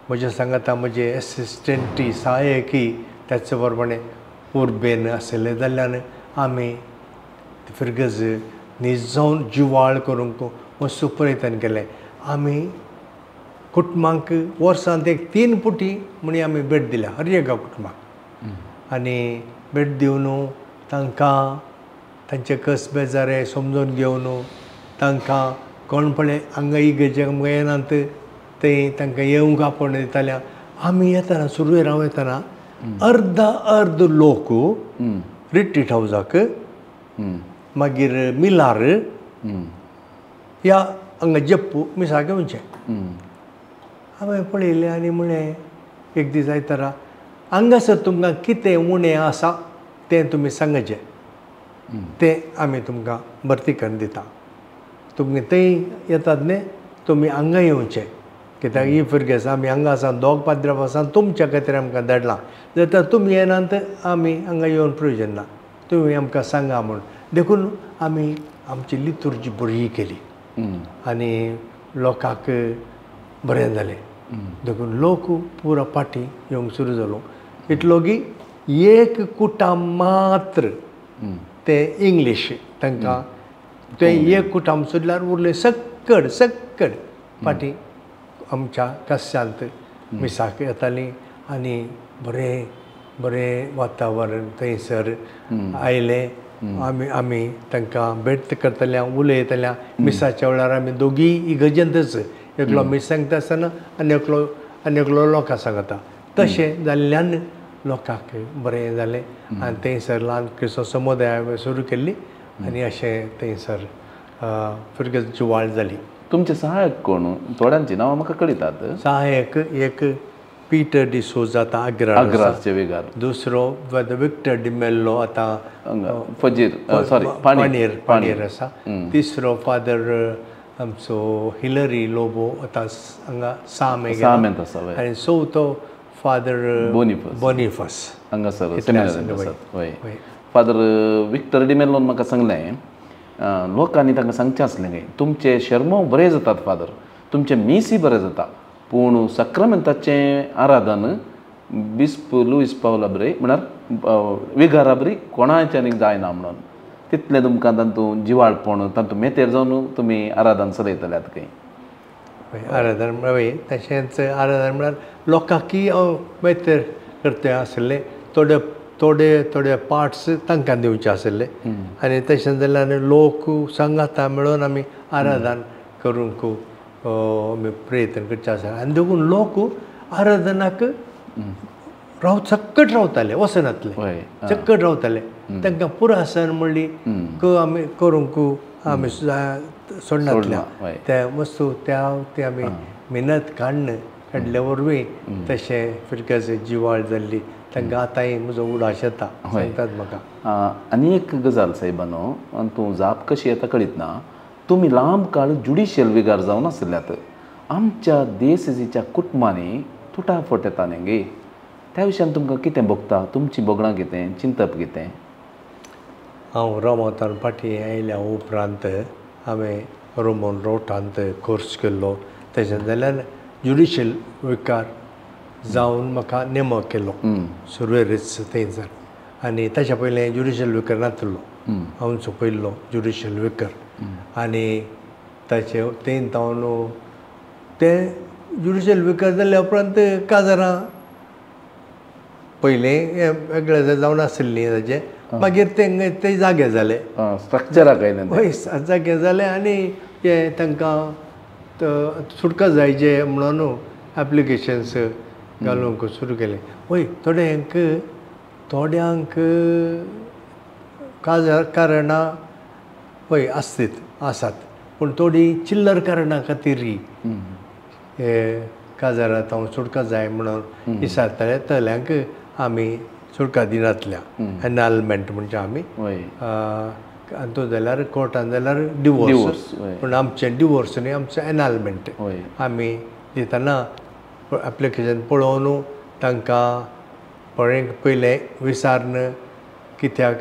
म्हज्या सांगाता म्हजे एसिस्टंटी सहायकी त्याच प्रमाणे उर्बेन आशिल्ले जाल्ल्यान आमी फिरगज निजोवन जिवाळ करूंक मातसो प्रयत्न केलें. आमी कुटुंबांक वर्सांत एक 3 पुटी म्हणी आमी भेट दिल्या हर एका कुटुंबाक. आनी भेट दिवन तांकां तांचे कस बेजारे समजून घेवन तांकां कोण पळय हांगा इगर्जेक आमकां येनात ते तांकां येवंक आपोवण दिताल्या. आमी येतना सुरवेर हांव येतना अर्दा अर्द लोक रिट्रीट हावजाक मागीर मिलार ह्या हांगा जप्पू मिसाक येवचें. हांवें पळयलें आनी म्हळें एक दीस आयतारा हांगासर तुमकां कितें उणें आसा तें तुमी सांगचें तें आमी तुमकां भरती करून दिता. तुमी थंय येतात न्ही तुमी हांगा येवचें कित्याक ही फिरगेज आमी हांगा आसा दोग पाद्राप आसा तुमच्या खातीर आमकां धाडलां जर तर तुमी येनात आमी हांगा येवन प्रयोजन ना तुमी आमकां सांगा म्हूण. देखून आमी आमची लितुर्जी बरी केली आनी लोकांक बरें जालें. देखून लोक पुरा पाटी येवंक सुरू जालो. इतलो की एक कुटाम मात्र तें इंग्लीश तांकां तें एक कुटाम सोडल्यार उरलें सक्कड सक्कड पाटी आमच्या कास्यांत मिसाक येतालीं आनी बरें बरें वातावरण थंयसर आयलें. आमी आमी तांकां भेट करतल्या उलयतल्या मिसाच्या वेळार आमी दोगीय इगर्जेंतच एकलो मीस सांगता आसतना आनी एकलो लोकां सांगता. तशें जाल्ल्यान लोकांक बरें जालें आनी थंयसर ल्हान क्रिस्तांव समुदाय हांवें सुरू केल्ली आनी अशें थंयसर फिरगज जिवाळ जाली. तुमचे सहायक कोण? थोड्यांची नांवां म्हाका कळटात. सहायक एक पीटर डिसोजा आतां आग्राचे विगार, दुसरो विक्टर डिमेल्लो आतां फजीर सॉरी पाणीर पाणीर आसा, तिसरो फादर आमचो हिलरी लोबो आतां हांगा सामेंत आसा, आनी चवथो फादर बोनिफस हांगासर. फादर विक्टर डिमेल्लोन म्हाका सांगलें लोकांनी तांकां सांगचें आसलें काय तुमचे शर्मो बरें जातात फादर, तुमचे मिसूय बरें जाता, पूण साक्रामेंताचें आराधन बिस्प लुईस पावला बरे म्हळ्यार विगारा बरी कोणाच्यानी जायना म्हणून तितलें तुमकां तातूंत जिवाळपण तातूंत मेतेर जावन तुमी आराधन चलयतल्यात खंय. आराधन म्हळ्यार तशेंच आराधन म्हळ्यार लोकांकी हांव मेतेर करता आशिल्लें. थोडे थोडे थोडे पार्ट्स तांकां दिवचे आशिल्ले आनी तशें जाल्यार लोक सांगाता मेळून आमी आराधन करूंक आमी प्रयत्न करचे आसा. आनी देखून लोक आराधनाक राव चक्कट रावताले, वचनातले, चक्कट रावताले. तांकां पुरासन म्हणली आमी करूंक आमी सोडनातले. त्या वस्तू त्या ते आमी मेहनत काडून काडल्या वरवीं तशें फिरकाचे जिवाळ जाल्ली तांकां आतांय म्हजो उडास येता सांगतात म्हाका. आनी एक गजाल सायबानो, आनी तूं जाप कशी येता कळीत ना, तुमी लांब काळ ज्युडिशियल विगार जावन आशिल्ल्यात. आमच्या देसेजीच्या कुटुंबांनी तुटाफट येता न्ही गे, त्या विशयान तुमकां कितें भोगता, तुमची भोगणां कितें, चिंतप कितें? हांव रोमांतान फाटीं आयल्या उपरांत हांवें रोमन रोटांत कोर्स केल्लो. तशें जाल्यार ज्युडिशियल विकार जावन म्हाका नेमक केलो सुरवेरच थंयसर. आनी ताच्या पयलें ज्युडिशियल विकर नातलो, हांव सोंपयल्लो ज्युडिशियल विकर. आनी ताचे थंय जावन तें ज्युडिशियल विकर जाल्या उपरांत काजारां पयलें हें वेगळें जावन आशिल्लीं ताचें, मागीर ते ते जागे जाले, स्ट्रक्चराक आयलें, हय जागे जाले. आनी हे तांकां सुटका जाय जे म्हणून एप्लिकेशन्स घालूंक सुरू केलें. हय थोड्यांक थोड्यांक काजार कारणां हय आसतीत आसात, पूण थोडीं चिल्लर कारणां खातीर हे काजारांत हांव सुटका जाय म्हणून विचारताले तल्यांक आमी सुटका दिनातल्या. एनालमेंट म्हणजे आमी तो जाल्यार कोर्टान जाल्यार डिवोर्स, पूण आमचें डिवोर्स न्ही, आमचें एनालमेंट. आमी दितना एप्लिकेशन पळोवन तांकां पळय पयलें विचारून कित्याक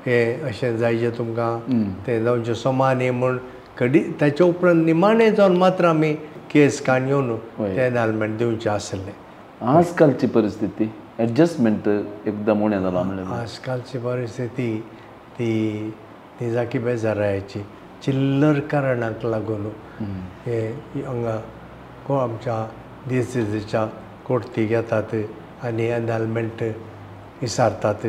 हें अशें जायचें तुमकां तें जावचें समा न्ही म्हूण कडी ताच्या उपरांत निमाणें जावन मात्र आमी केस काडून येवन तें एनालमेंट दिवचें आसलें. आजकालची परिस्थिती एडजस्टमेंट एकदम उणें जालां म्हणल्यार आजकालची परिस्थिती ती ती जाकी बेजारायची चिल्लर कारणाक लागून हे हांगा आमच्या देसेच्या कोर्तीक येतात आनी एनालमेंट विचारतात.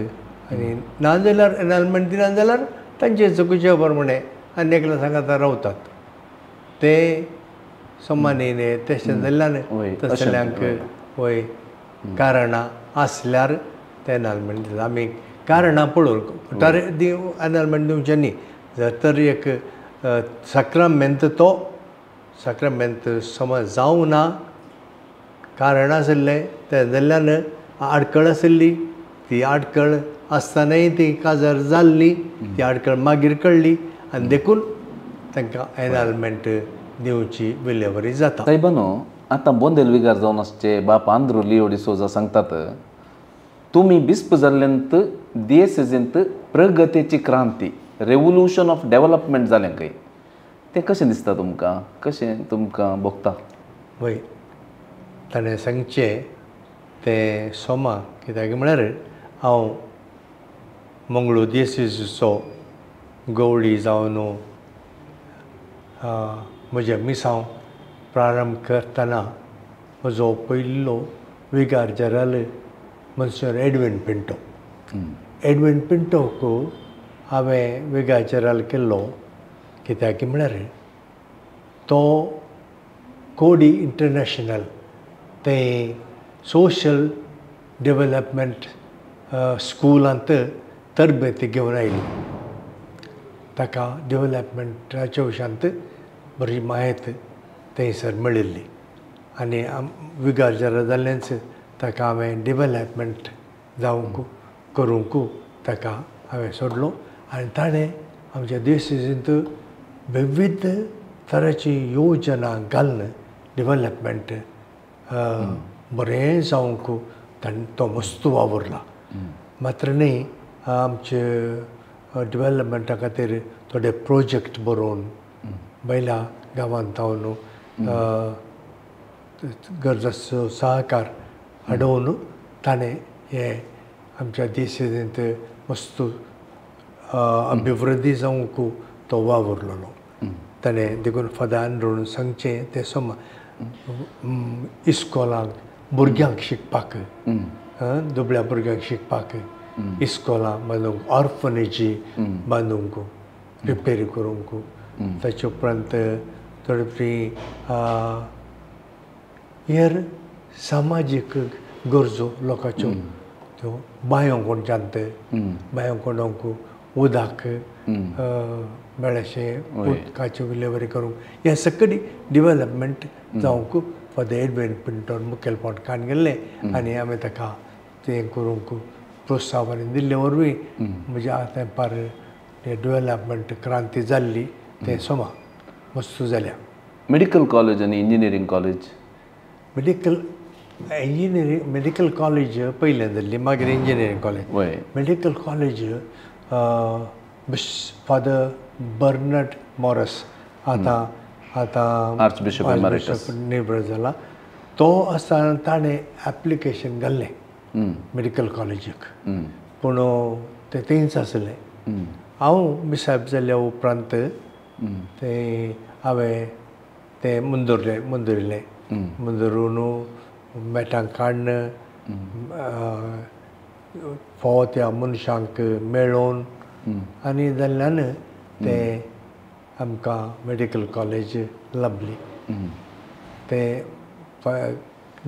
आनी ना जाल्यार एनालमेंट दिना जाल्यार तांचे चुकीचे प्रमाणे आनी एकल्या सांगाता रावतात ते समानी न्ही. तशें जाल्ल्यान तसल्यांक वय कारणां आसल्यार ते एनालमेंट दितात. आमी कारणां पळोवन तर एनालमेंट दिवचें न्ही. जर तर एक साक्रामेंत तो साक्रामेंत समज जावं ना कारण आशिल्लें तें जाल्ल्यान आडखळ आशिल्ली, ती आडखळ आसतनाय ती काजार जाल्ली, ती आडखळ मागीर कळ्ळी आनी देखून तांकां एनालमेंट दिवची विलेवरी जाता. सायबानो, आतां बोंदेल विगार जावन आसचे बाप आंद्रू लियो डिसोजा सांगतात, तुमी बिस्प जाल्ल्यांत दियेसेजींत प्रगतीची क्रांती, रेवोल्युशन ऑफ डेवलपमेंट जालें खंय, तें कशें दिसता तुमकां, कशें तुमकां भोगता? वय ताणें सांगचें तें सोमा, कित्याक म्हळ्यार हांव मंगळूर दियेसेजीचो गवळी जावन म्हजें मिसांव प्रारंभ करतना म्हजो पयलो विगार general Monsieur Edwin Pinto. Edwin पिंटोक हांवें विगार जनरल केल्लो कित्याक म्हळ्यार तो कोडी इंटरनॅशनल ते सोशल डेवलपमेंट स्कुलांत तरबेती घेवन आयली. ताका डेवलपमेंटाच्या विशयांत बरी म्हायती थंयसर मेळिल्ली आनी विगार जनरल जाल्लेंच ताका हांवें डेवलपमेंट जावंक करूंक ताका हांवें सोडलो. आनी ताणें आमच्या देसेजींत विविध तरांची योजना घालून डेवलपमेंट बरें जावंक ताणें तो मस्त वावुरला. मात्र न्ही आमचे डेवलपमेंटा खातीर थोडे प्रोजेक्ट बरोवन बैला गांवांत जावन गरजो सहकार हाडोवन ताणें हे आमच्या देशेंत वस्तू अभिवृद्धी जावंक तो वावुरलेलो. ताणें देखून फादर आंद्रून सांगचें तें समा इस्कोलांक भुरग्यांक शिकपाक, दुबळ्या भुरग्यांक शिकपाक इस्कोलां बांदूंक, ऑर्फनेजी बांदूंक, रिपेर करूंक. ताचे उपरांत थोडी हेर सामाजीक गरजो लोकांच्यो त्यो बांयो कोणच्यांत बांयो कोणोंक उदक मेळशें उदकाच्यो डिलिव्हरी करूंक हें सगळी डिवेलपमेंट जावंक फादर एडवीन पिंटोन मुखेलपण काण गेल्लें आनी आमी ताका तें करूंक प्रोत्साहन दिल्ले वरवीं म्हज्या तेंपार डिवेलपमेंट क्रांती जाल्ली तें सोमा वस्तू जाल्या. मेडिकल कॉलेज आनी engineering college? Medical engineering medical college पयलें जाल्ली, मागीर engineering college. Medical college father Bernard Morris आतां आतां आर्चबिशप निवृत्त जाला तो आसतना ताणें एप्लिकेशन घाल्लें मेडिकल कॉलेजीक, पूण तें थंयच आसलें. हांव बिसायब जाल्या उपरांत तें हांवें तें मुंदुरलें मुंदुरिल्लें मुंदरून मेटां काडून फावो त्या मनशांक मेळोवन आनी जाल्ल्यान तें आमकां मेडिकल कॉलेज लाबली. तें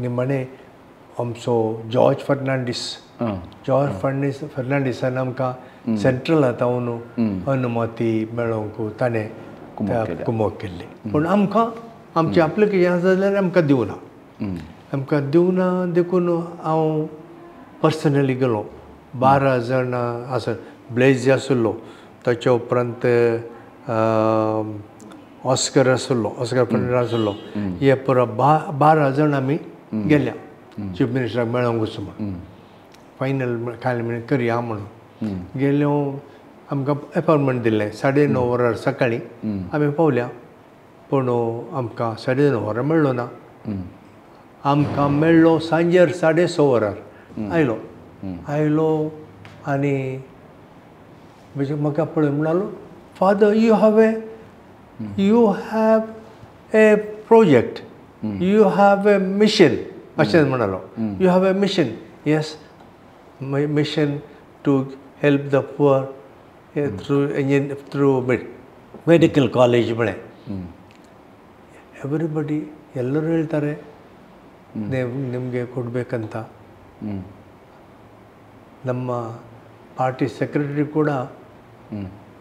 निमाणें आमचो जॉर्ज फर्नांडीस, जॉर्ज फर्नांडीसान आमकां सेंट्रल आतां अनुमती मेळोवंक ताणें कुमोक केल्ली. पूण आमकां आमचें एप्लिकेशन आसा जाल्यार आमकां दिवना, आमकां दिवना देखून हांव पर्सनली गेलो. 12 जाण आसा, ब्लेजी आशिल्लो, ताच्या उपरांत ऑस्कर आशिल्लो, ऑस्कर फर्नांडीस आशिल्लो, हे पुरो 12 जाण आमी गेल्या चीफ मिनिस्टराक मेळोंक वचूं म्हूण, फायनल खाली म्हणून करया म्हणून गेल्यो. आमकां एपॉयंटमेंट दिल्लें 9:30 वरार सकाळीं आमी पावल्या, पूण आमकां 9:30 वरां मेळ्ळो ना. आमकां मेळ्ळो सांजेर 6:30 वरार आयलो. आयलो आनी म्हणजे म्हाका पळय म्हणालो, father you have a project, you have a mission अशें म्हणालो. You have a mission, yes, my mission to help the poor through medical college म्हळें. ಎವ್ರಿಬಡಿ ಎಲ್ಲರೂ ಹೇಳ್ತಾರೆ ನಿಮಗೆ ಕೊಡಬೇಕಂತ. ನಮ್ಮ ಪಾರ್ಟಿ ಸೆಕ್ರೆಟರಿ ಕೂಡ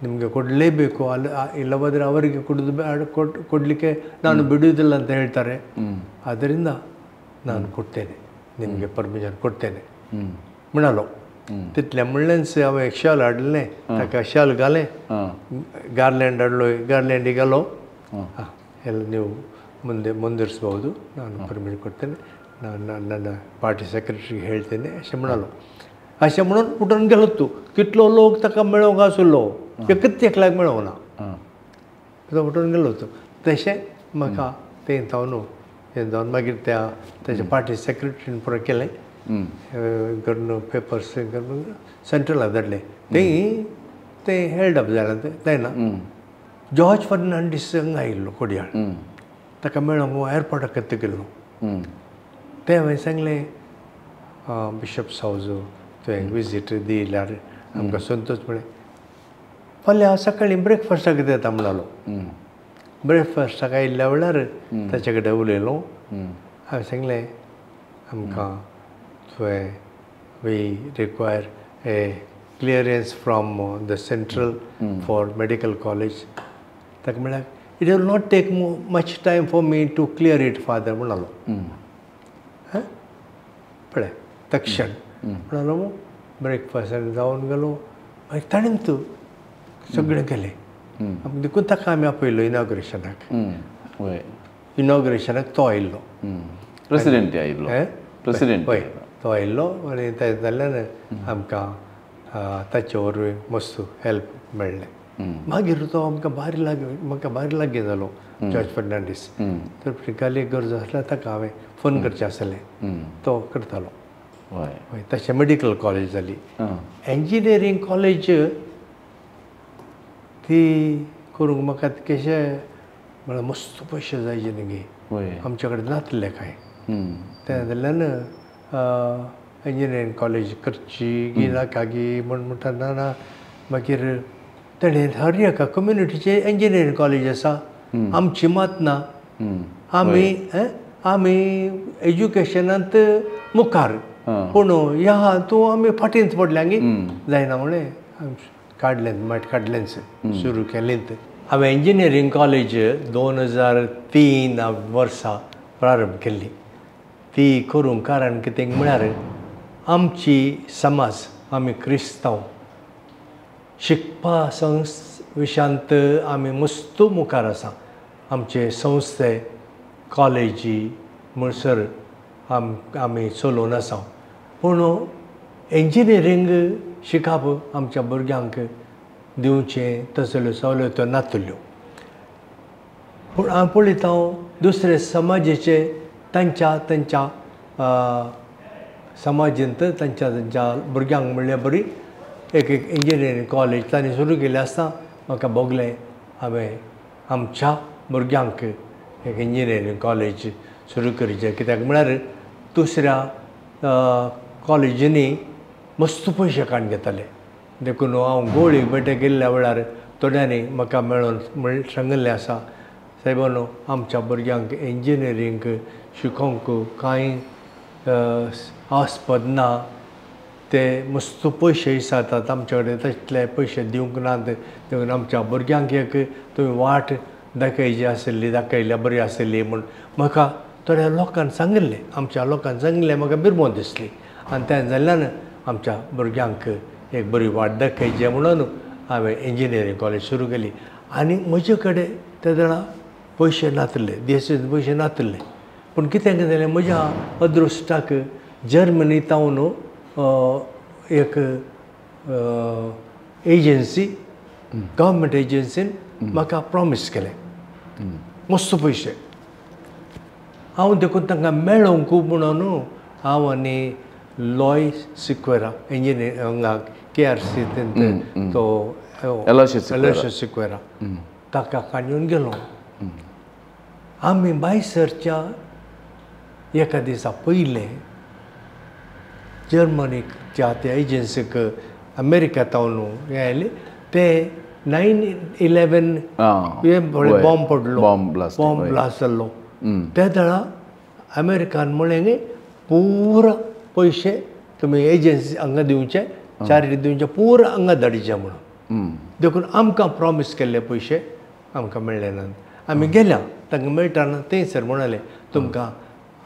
ನಿಮಗೆ ಕೊಡಲೇಬೇಕು, ಅಲ್ಲಿ ಇಲ್ಲವಾದರೆ ಅವರಿಗೆ ಕೊಡೋದು ಕೊಡಲಿಕ್ಕೆ ನಾನು ಬಿಡುವುದಿಲ್ಲ ಅಂತ ಹೇಳ್ತಾರೆ. ಆದ್ದರಿಂದ ನಾನು ಕೊಡ್ತೇನೆ, ನಿಮಗೆ ಪರ್ಮಿಷನ್ ಕೊಡ್ತೇನೆ म्हणलो. तितलें म्हणलेंच हांवें शाल हाडलें, ताका शाल घालें, गार्लँड हाडलो, गार्लँडी घालो, ಎಲ್ಲ ನೀವು ಮುಂದೆ ಮುಂದುವರಿಸ್ಬೋದು, ನಾನು ಪರ್ಮಿಷನ್ ಕೊಡ್ತೇನೆ, ನಾನು ನನ್ನ ಪಾರ್ಟಿ ಸೆಕ್ರೆಟರಿಗೆ ಹೇಳ್ತೇನೆ अशें म्हणलो. अशें म्हणून उठून गेलो. तूं कितलो लोक ताका मेळोंक आसलो, एकच एकल्याक मेळोंक ना, तो उठून गेलो. तूं तशें म्हाका तें जावन हें जावन मागीर त्या ताच्या पार्टी सेक्रेटरीन पुरो केलें करून पेपर्स करून सेंट्रलाक धाडलें. तें हेल्ड अप जालें जायना. जॉर्ज फर्नांडीस हांगा आयिल्लो कोडयाळ, ताका मेळोंक एअरपोर्टाक गेल्लो. तें हांवें सांगलें, बिशप सावजो तुवें विजीट दिल्यार आमकां संतोश म्हळें. फाल्यां सकाळीं ब्रेकफास्टाक येता म्हणलो. ब्रेकफास्टाक आयिल्ल्या वेळार ताचे कडेन उलयलो. हांवें सांगलें, आमकां तुवें we require a clearance from the central for medical college. ताका म्हळ्यार it will not take much time for me to clear it father म्हणलो. पळय तक्षण म्हणलो. ब्रेकफास्टाक जावन गेलो. मागीर ताणें तूं सगळें केलें. देखून ताका आमी आपयलो इनॉग्रेशनाक. इनॉग्रेशनाक तो आयिल्लो, प्रेसिडेंट आयिल्लो, प्रेसिडेंट हय तो आयिल्लो. आनी तें जाल्ल्यान आमकां ताचे वरवीं मस्त हेल्प मेळ्ळें. मागीर तो आमकां भारी लागीं, म्हाका भारी लागीं जालो. जॉर्ज फर्नांडीस. तर प्रिंकाली गरज आसल्यार ताका हांवें फोन करचें आसलें, तो करतालो. हय, तशें मेडिकल कॉलेज जाली. इंजिनियरींग कॉलेज ती करूंक म्हाका कशें म्हळ्यार मस्त पयशे जाय न्ही, आमचे कडेन नासले कांय. तें जाल्ल्यान इंजिनियरींग कॉलेज करची गी नाका गी म्हण म्हणटा ना. मागीर तेणें हर एका कम्युनिटीचे इंजिनियरींग कॉलेज आसा, आमची मात ना. आमी आमी एज्युकेशनांत मुखार, पूण ह्या तूं आमी फाटींच पडल्या गी जायना म्हणलें काडलें मात काडलेंच सुरू केलें. हांवें इंजिनियरींग कॉलेज 2003 वर्सा प्रारंभ केल्ली. ती करूंक कारण कितें म्हळ्यार आमची समाज, आमी क्रिस्तांव शिकपा विशयांत आमी मस्त मुखार आसा. आमचे संस्थे कॉलेजी म्हणसर आमी चलोवन आसा, पूण इंजिनियरींग शिकप आमच्या भुरग्यांक दिवचें तसल्यो सवलत्यो नातल्यो. पूण हांव पळयता दुसरे समाजेचे तांच्या तांच्या समाजेंत तांच्या तांच्या भुरग्यांक म्हणल्यार बरी एक एक इंजिनियरींग कॉलेज तांणी सुरू केल्ली आसता. म्हाका भोगलें हांवें आमच्या भुरग्यांक एक इंजिनियरींग कॉलेज सुरू करचें, कित्याक म्हळ्यार दुसऱ्या कॉलेजींनी मस्त पयशे काडून घेताले. देखून हांव गोळी बेटे गेल्ल्या वेळार थोड्यांनी म्हाका मेळोन म्हण सांगिल्लें आसा, सायबानो आमच्या भुरग्यांक इंजिनियरींग शिकोवंक कांय आस्पद ना, ते मस्त पयशे विचारतात, आमचे कडेन तसले पयशे दिवंक नात, देखून आमच्या भुरग्यांक एक तुमी वाट दाखयची आशिल्ली, दाखयल्या बरी आशिल्ली म्हूण म्हाका थोड्या लोकांक सांगिल्लें, आमच्या लोकांक सांगिल्लें. म्हाका बिरमो दिसली आनी तें जाल्ल्यान आमच्या भुरग्यांक एक बरी वाट दाखयची म्हणून हांवें इंजिनियरींग कॉलेज सुरू केली. आनी म्हजे कडेन ते जाणा पयशे नासले, देशाचे पयशे नासले, पूण कितें जालें म्हज्या अदृश्टाक जर्मनी तावन एक एजन्सी, गव्हर्मेंट एजन्सीन म्हाका प्रॉमीस केलें मस्त पयशे. हांव देखून तांकां मेळोंक म्हणून हांव आनी लॉय सिक्वेरा इंजिनियर हांगा के आर सी तो एलोशियस सिक्वेरा ताका काडून गेलो. आमी बायसरच्या एका दिसा पयलें जर्मनीच्या त्या एजन्सीक अमेरिका तावन हें आयलें, ते 9/11 हे बॉम्ब पडलो, बॉम्ब ब्लास्ट जाल्लो. त्या वेळार अमेरिकान म्हणलें पुरा पयशे तुमी एजन्सी हांगा दिवचे, चॅरिटी दिवचे, पुरा हांगा धाडचे म्हणून. देखून आमकां प्रॉमीस केल्ले पयशे आमकां मेळ्ळे नात. आमी गेल्या तांकां मेळटा थंयसर म्हणाले तुमकां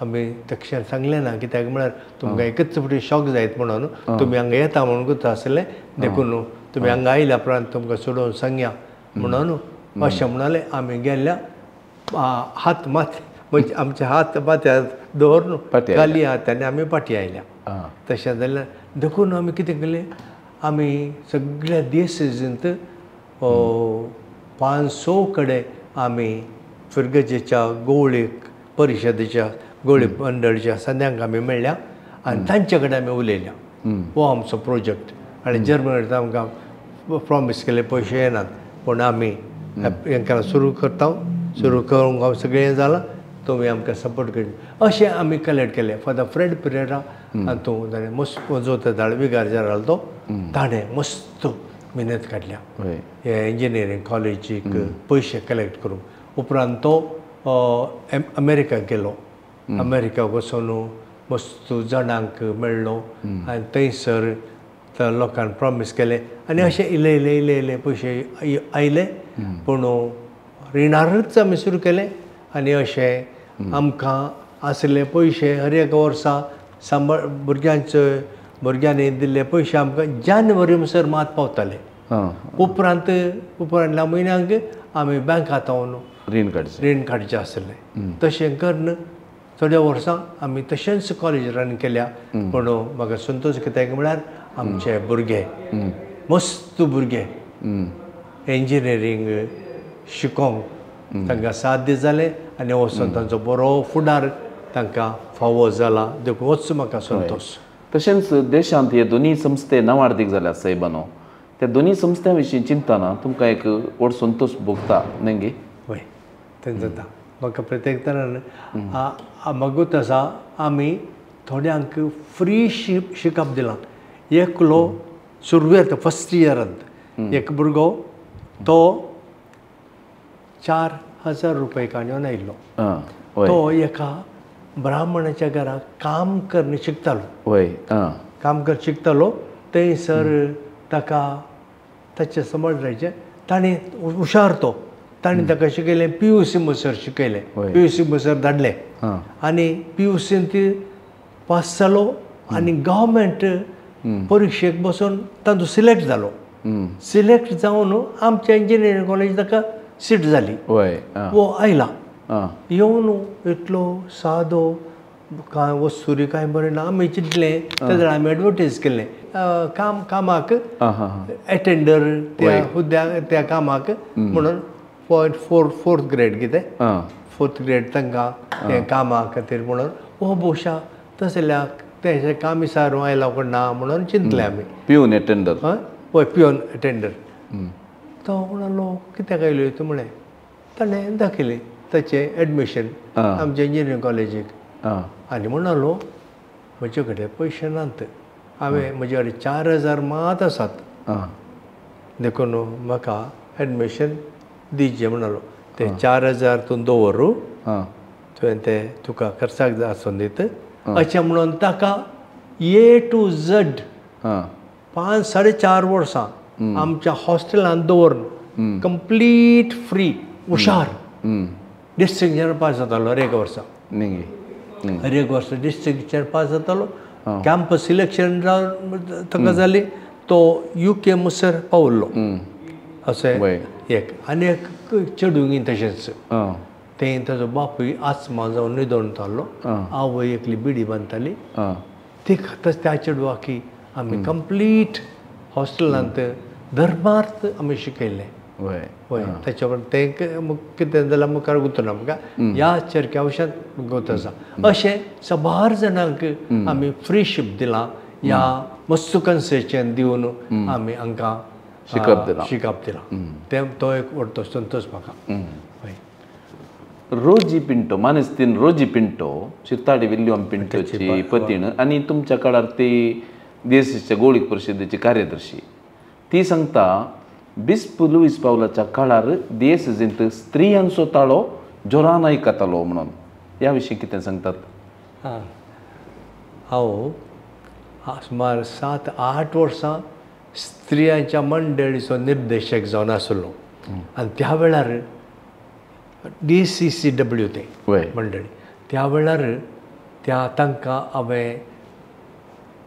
आमी तक्षण सांगलें ना, कित्याक म्हळ्यार तुमकां एकच फावटी शॉक जायत म्हणून तुमी हांगा येता म्हणून गुता आसलें, देखून तुमी हांगा आयल्या उपरांत तुमकां सोडोवन सांगया म्हणून अशें म्हणाले. आमी गेल्या हात मात म्हणजे आमचे हात माथ्यार दवरून खाली हात आनी आमी फाटीं आयल्या. तशें जाल्यार देखून आमी कितें केलें, आमी सगळ्या देसेजींत 500 कडेन आमी फिरगजेच्या गोवळीक परिशदेच्या गोळी मंडळीच्या संद्यांक आमी मेळ्ळ्या आनी तांचे कडेन आमी उलयल्या. हो आमचो प्रोजेक्ट आनी जर्मनीत आमकां प्रॉमीस केले पयशे येनात, पूण आमी हेंकां सुरू करता, सुरू करूंक हांव सगळें जालां, तुमी आमकां सपोर्ट कर अशें आमी कलेक्ट केलें. फादर फ्रेड पिरेरा आनी तो ताणें मस्त जो धाड विगार जालो तो ताणें मस्त मेहनत काडल्या हे इंजिनियरींग कॉलेजीक पयशे कलेक्ट करूंक. उपरांत तो अमेरिका गेलो, अमेरिका वचून मस्त जाणांक मेळ्ळो आनी थंयसर लोकांक प्रॉमीस केलें आनी अशें इल्ले इल्ले इल्ले इल्ले पयशे आयले, पूण रिणारूच आमी सुरू केलें. आनी अशें आमकां आसले पयशे हर एका वर्सा सांबाळ भुरग्यांचे भुरग्यांनी दिल्ले पयशे आमकां जानेवारी म्हणसर मात पावताले. उपरांत उपरांतल्या म्हयन्यांक आमी बँकांत रीण काडचें आसलें. तशें करून थोड्या वर्सां आमी तशेंच कॉलेज रन केल्या. पूण म्हाका संतोश कित्याक म्हळ्यार आमचे भुरगे मस्त भुरगे इंजिनियरींग शिकोंक तांकां साध्य जालें आनी वचून तांचो बरो फुडार तांकां फावो जाला देखून होच म्हाका संतोश. तशेंच देशांत हे दोनूय संस्थे नावार्दीक जाल्यात सायबानो, त्या दोनूय संस्थ्यां विशीं चिंतना तुमकां एक व्हड संतोश भोगता न्ही? वय तें जाता म्हाका प्रत्येक तरान मागूत आसा. आमी थोड्यांक फ्री शिकप दिलां. एकलो सुरवेक फर्स्ट इयरांत एक भुरगो तो 4000 रुपये काडून आयिल्लो. तो एका ब्राह्मणाच्या घराक काम करणे शिकतालो. काम कर शिकतालो थंयसर ताका ताचे समज रायचें ताणें हुशार तो ताणें ताका शिकयलें PUC मुसर शिकयलें, PUC मुसर धाडलें आनी PUCन ती पास जालो आनी गव्हर्मेंट परिक्षेक बसून तातूंत सिलेक्ट जालो. सिलेक्ट जावन आमच्या इंजिनियरींग कॉलेज ताका सीट जाली. वो आयला येवन इतलो सादो कांय वस्तुरी कांय बरें ना. आमी चिंतलें तेन्ना आमी एडवर्टायज केल्लें काम कामाक एटेंडर त्या हुद्द्या त्या कामाक म्हणून 0.4 फोर्थ ग्रेड कितें फोर्थ ग्रेड तांकां तें कामा खातीर म्हणून हो भोवशा तसल्या तें कामिसार आयला कोण ना म्हणून चिंतलें आमी. पिवन एटेंडर हय हय पिवन एटेंडर. तो म्हणालो कित्याक आयलो तूं म्हळें ताणें दाखयलें ताचें एडमिशन आमच्या इंजिनियरींग कॉलेजीक आनी म्हणालो म्हजे कडेन पयशे नात, हांवें म्हजे कडेन 4000 मात आसात देखून म्हाका एडमिशन दिवचें म्हणालो. ते 4000 तूं दवर तुवें ते तुका खर्चाक जाय आसून दित अशें म्हणून ताका A to Z 5 4.5 वर्सां आमच्या हॉस्टेलांत दवरून कंप्लीट फ्री हुशार डिस्टिंक्शन पास जातालो. हर एक वर्सा हर एक वर्सा डिस्टिंक्शन पास जातालो. कॅम्पस सिलेक्शन ताका जाली तो UK मुसर पावल्लो. अशें एक आनी एक चेडूंगी तशेंच तें ताजो बापूय आत्मा जावन न्हिदोन जाल्लो, आवय एकली बिडी बांदताली. ती त्या चेडवाकी आमी कंप्लीट हॉस्टेलांत धर्मार्थ आमी शिकयलें. हय ताच्या उपरांत तें कितें जाल्यार मुखार गुंतना आमकां ह्या चरख्या वशांत गोत आसा. अशें साबार जाणांक आमी फ्री शीप दिलां ह्या मस्त कन्सेशन दिवन आमी हांकां शिकप दिलां. तें तो एक व्हडलो संतोश म्हाका. रोजी पिंटो मानेस्तीन रोजी पिंटो शिरताडी विल्यम पिंटोची पतीण आनी तुमच्या काळार ती देशीच्या गोळी परिशदेची कार्यदर्शी ती सांगता बिस्प लुईस पावलाच्या काळार दियेसेजींत स्त्रियांचो ताळो जोरान आयकतालो म्हणून ह्या विशीं कितें सांगतात? हांव सुमार 7-8 वर्सां स्त्रियांच्या मंडळीचो निर्देशक जावन आसलो आनी त्या वेळार DCCW तें मंडळी त्या वेळार त्या तांकां हांवें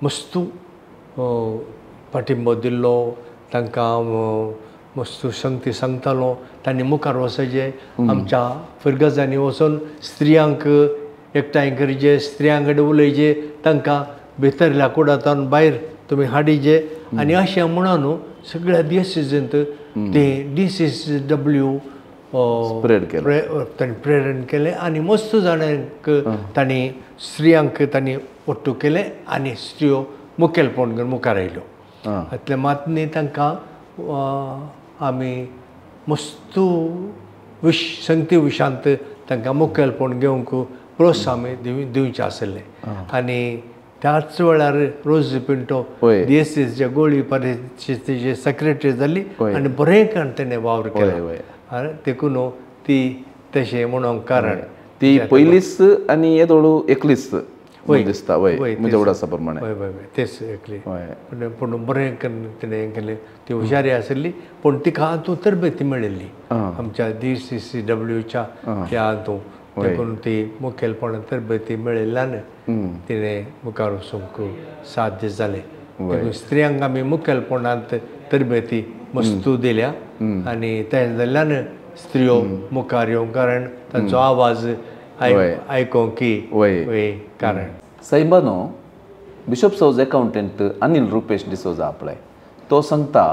मस्तू पाठिंबो दिल्लो, तांकां मस्तू संगती सांगतालो. तांणी मुखार वचचें आमच्या फिरगजांनी वचून स्त्रियांक एकठांय करचें, स्त्रियां कडेन उलयचें, तांकां भितरल्या कुडांतल्यान भायर तुमी हाडिचे आनी अशें म्हणून सगळ्या दियसिजींत ते DCCW तांणी प्रेरण केलें आनी मस्त जाणांक तांणी स्त्रियांक तांणी ओट्टू केलें आनी स्त्रियो मुखेलपण घेवन मुखार आयल्यो. इतलें मात न्ही तांकां आमी मस्तू संगती विशांत तांकां मुखेलपण घेवंक प्रोत्साहन आमी दिवचें आशिल्लें. आनी त्याच वेळार रोजी पिंटो DSCच्या गोळी परिशदेची सेक्रेटरी जाली आनी बरें करून तेणें वावर केलो. देखून ती तशें म्हणूंक कारण ती पयलीच आनी येदोळू एकलीच दिसता. वय म्हज्या उडासा प्रमाणे हय हय तेच एकली पूण बरें करून तिणें हें केलें. ती हुशारी आशिल्ली पूण तिका हातूंत तरबेती मेळिल्ली आमच्या DCCWच्या त्या हातूंत, देखून ती मुखेलपणान तरबेती मेळिल्ल्यान तिणें मुखार वचूंक साध्य जालें. देखून स्त्रियांक आमी मुखेलपणांत तरबेती मस्तू दिल्या आनी तें जाल्ल्यान स्त्रियो मुखार येवंक कारण तांचो आवाज आयकोंक की वय कारण. सायबानो बिशप सौज एकाउंटंट अनिल रुपेश डिसोजा आपले तो सांगता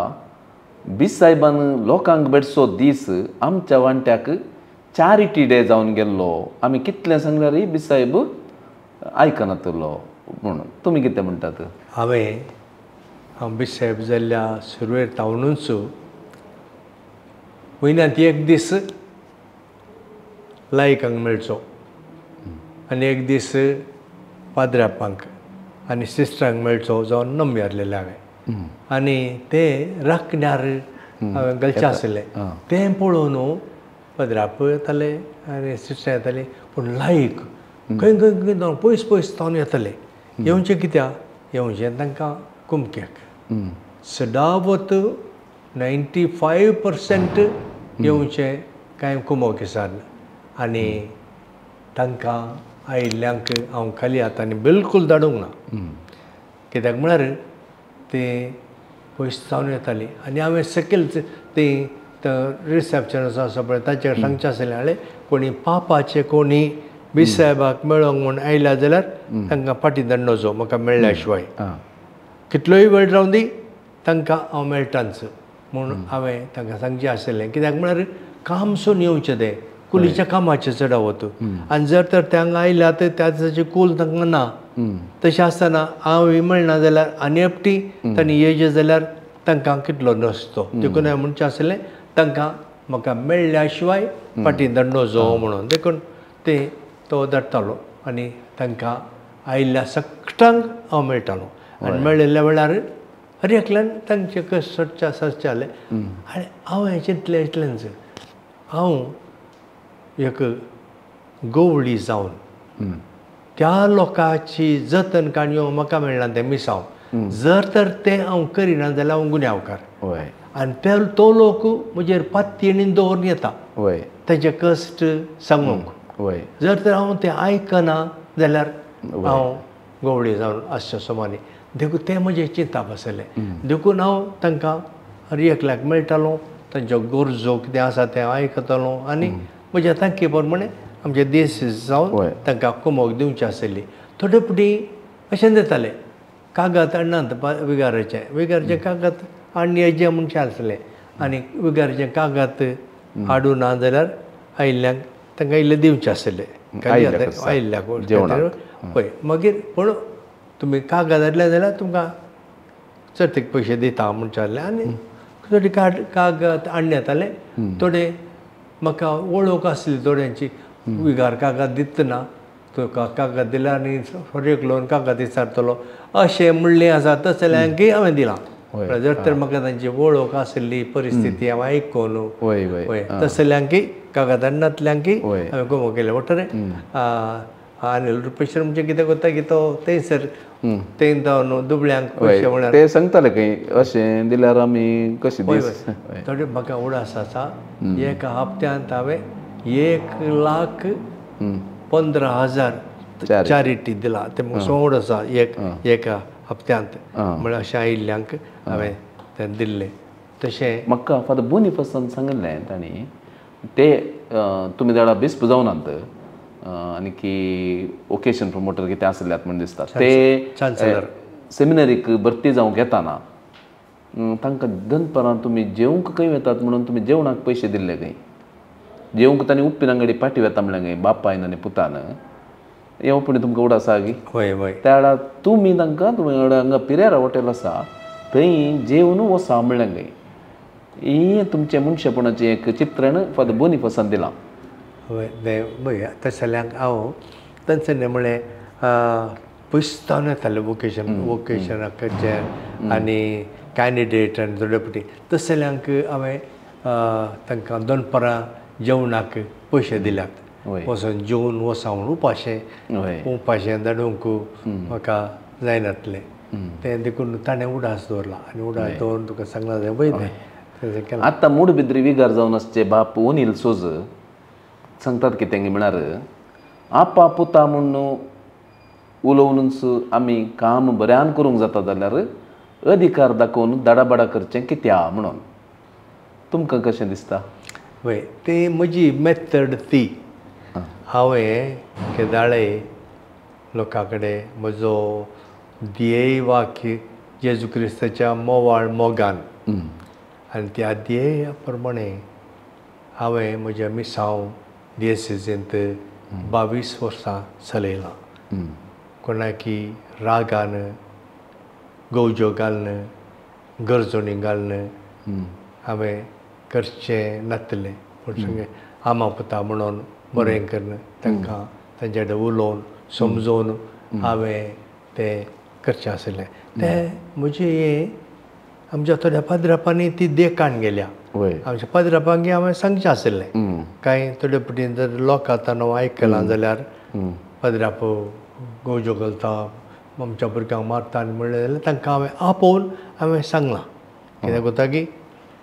बीस सायबान लोकांक बेडसो दीस आमच्या वांट्याक चॅरिटी डे जावन गेल्लो आमी कितलें सांगल्यार बिसायब आयकनातलो म्हणून तुमी कितें म्हणटात? हांवें हांव बिसायब जाल्ल्या सुरवेर तावनूच म्हयन्यांत एक दीस लायकांक मेळचो आनी एक दीस पाद्रापांक आनी सिस्टरांक मेळचो जावन नम्य हाडलेलें हांवें आनी ते राखण्यार हांवें घालचें आसलें तें पळोवन पाद्राप येताले आनी सिस्टरां येतालीं पूण लायक खंय खंय खंय जावन पयस पयस जावन येताले. येवचें कित्याक येवचें तांकां कुमक्याक सदावत 95% येवचें कांय कुमोक दिसान आनी तांकां आयिल्ल्यांक हांव खाली हातांनी बिलकूल धाडूंक ना कित्याक म्हळ्यार ते पयस जावन येताली आनी हांवें सकयल ती रिसेप्शन आसा पळय ताचेर सांगचें आसलें हांवें कोणी पापाचे कोणी बिसायबाक मेळोंक म्हूण आयल्या जाल्यार तांकां फाटीं धाडनजो म्हाका मेळ्ळ्या शिवाय कितलोय वेळ रावन दी तांकां हांव मेळटांच म्हूण हांवें तांकां सांगचें आसलें कित्याक म्हळ्यार काम सोडून येवचें तें कुलीच्या कामाचें चडावत आनी जर तर ते हांगा आयल्या तर त्या दिसाची कूल तांकां ना तशें आसतना हांव मेळना जाल्यार आनी एकटी तांणी येयचें जाल्यार तांकां कितलो नसतो देखून हांवें म्हणचें आसलें तांकां म्हाका मेळ्ळ्या शिवाय फाटीं धाडनजो म्हणून देखून ते तो धाडटालो आनी तांकां आयिल्ल्या सगळ्यांक हांव मेळटालो आनी मेळिल्ल्या वेळार हर एकल्यान तांचे कश्ट सोडचे सदचें जालें आनी हांव चिंतलें इतलेंच हांव एक गवळी जावन त्या लोकांची जतन काणयो म्हाका मेळना तें मिसांव जर तर तें हांव करिना जाल्यार हांव गुन्यांवकार आनी ते तो लोक म्हजेर पातयेन दवरून येता तांचे कश्ट सांगूंक जर तर हांव तें आयकना जाल्यार हांव गवळी जावन आसचें समानी देखून तें म्हजें चिंतप आसलें देखून हांव तांकां हर एकल्याक मेळटालो तांच्यो गरजो कितें आसा तें आयकतालो आनी म्हज्या तांकी प्रमाणे आमचे देश जावन तांकां कुमोक दिवची आसली. थोडे फावटी अशें जातालें कागद हाडनात विगाराचें विगाराचें कागद हाडून येचें म्हणचें आसलें आनी विगाराचें कागद हाडूं ना जाल्यार आयिल्ल्यांक तांकां इल्लें दिवचें आसलें आयिल्ल्याक पळय मागीर पूण तुमी कागद हाडले जाल्यार तुमकां चडतीक पयशे दिता म्हणचें आसलें आनी थोडे कागद हाडून येताले थोडे म्हाका वळख आसली थोड्यांची विगार कागद दितना तुका कागद दिल्या आनी हर एकलो कागद विचारतलो अशें म्हणलें आसा तसल्यांकय हांवें दिलां जर तर म्हाका तांची वळख आसली परिस्थिती हांव आयकून हय तसल्यांकय कागद हाडनातल्यांकय हांवें गोमो केलें म्हणटरे आनी रुपेश्वर म्हणजे कितें करता की तो थंयसर थंय जावन दुबळ्यांक पयशे म्हळ्यार ते सांगताले खंय अशें दिल्यार आमी कशें थोडे म्हाका उडास आसा एका हप्त्यांत हांवें 1,15,000 चॅरिटी दिला तें म्हाका सोड आसा एक एका हप्त्यांत म्हळ्यार अशें आयिल्ल्यांक हांवें तें दिल्लें. तशें म्हाका फादर बोनिफासान सांगिल्लें तांणी ते तुमी जाणा बिस्प जावनात आनी की ओकेशन प्रमोटर कितें आसल्यात म्हूण दिसता ते सेमिनरीक भरती जावंक येताना तांकां दनपारां तुमी जेवंक खंय वेतात म्हणून तुमी जेवणाक पयशे दिल्ले खंय जेवंक तांणी उप्पीन अंगडी पाटी वेता म्हणलें खंय बापायन आनी पुतान हें ओपणी तुमकां उडास आसा की हय हय त्या वेळार तुमी तांकां तुमी हांगा पिरेरा हॉटेल आसा थंय जेवन वसा म्हणलें खंय हें तुमचें मनशेपणाचें एक चित्रण फादर बोनिफासान दिलां. हय तें पळय तसल्यांक हांव तांच्यांनी म्हणलें पयस येतालें वोकेशन वोकेशनाचें आनी कॅन्डिडेट आनी थोडे फावटी तसल्यांक हांवें तांकां दनपारां जेवणाक पयशे दिल्यात वचून जेवन वसा म्हूण उपाशें उपाशें धाडूंक म्हाका जायनातलें तें देखून ताणें उडास दवरला आनी उडास दवरून तुका सांगलां तें पळय तें. आतां मुडबिद्री विगार जावन आसचे बाप ओनील सोज सांगतात कितें म्हळ्यार आपा पुता म्हूण उलोवनूच आमी काम बऱ्यान करूंक जाता जाल्यार अधिकार दाखोवन दाडाबाडा करचें कित्या म्हणून तुमकां कशें दिसता? वय ती म्हजी मेथड ती हांवें केदाळे लोकां कडेन म्हजो ध्येय वाक्य जेजू क्रिस्ताच्या मोवाळ मोगान आनी त्या ध्येया प्रमाणे हांवें म्हजें मिसांव डिएसीजींत 22 वर्सां चलयलां. कोणाकी रागान गवज्यो घालून गरजणी घालून हांवें करचें नासलें, पूण सगळें आमा पुता म्हणून बरें करून तांकां तांचे कडेन उलोवन समजोवन हांवें तें करचें आशिल्लें. तें म्हजें आमच्या थोड्या पाद्रापांनी ती देखान गेल्या. आमच्या पाद्रापांक हांवें सांगचें आशिल्लें. कांय थोडे पटी जर लोक आतां न्हू आयकलां जाल्यार पाद्राप गवज्यो घालता आमच्या भुरग्यांक मारता आनी म्हणलें जाल्यार तांकां हांवें आपोवन हांवें सांगलां कित्याक कोता की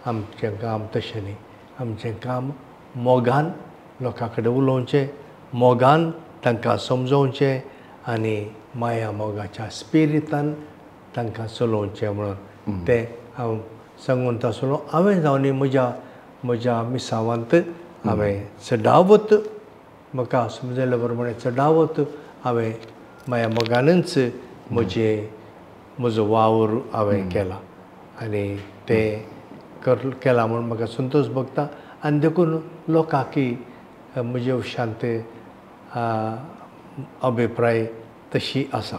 आमचें काम तशें न्ही, आमचें काम मोगान लोकां कडेन उलोवचें, मोगान तांकां समजोवचें आनी माया मोगाच्या स्पिरितान तांकां चलोवचें म्हणून तें हांव सांगून आसलो. हांवें जावन म्हज्या म्हज्या मिसावांत हांवें चडावत म्हाका समजल्या प्रमाणे चडावत हांवें माया मोगानूच म्हजें म्हजो वावर हांवें केला आनी तें केलां म्हूण म्हाका संतोश भोगता. आनी देखून लोकांकी म्हजे विशांत अभिप्राय तशी आसा.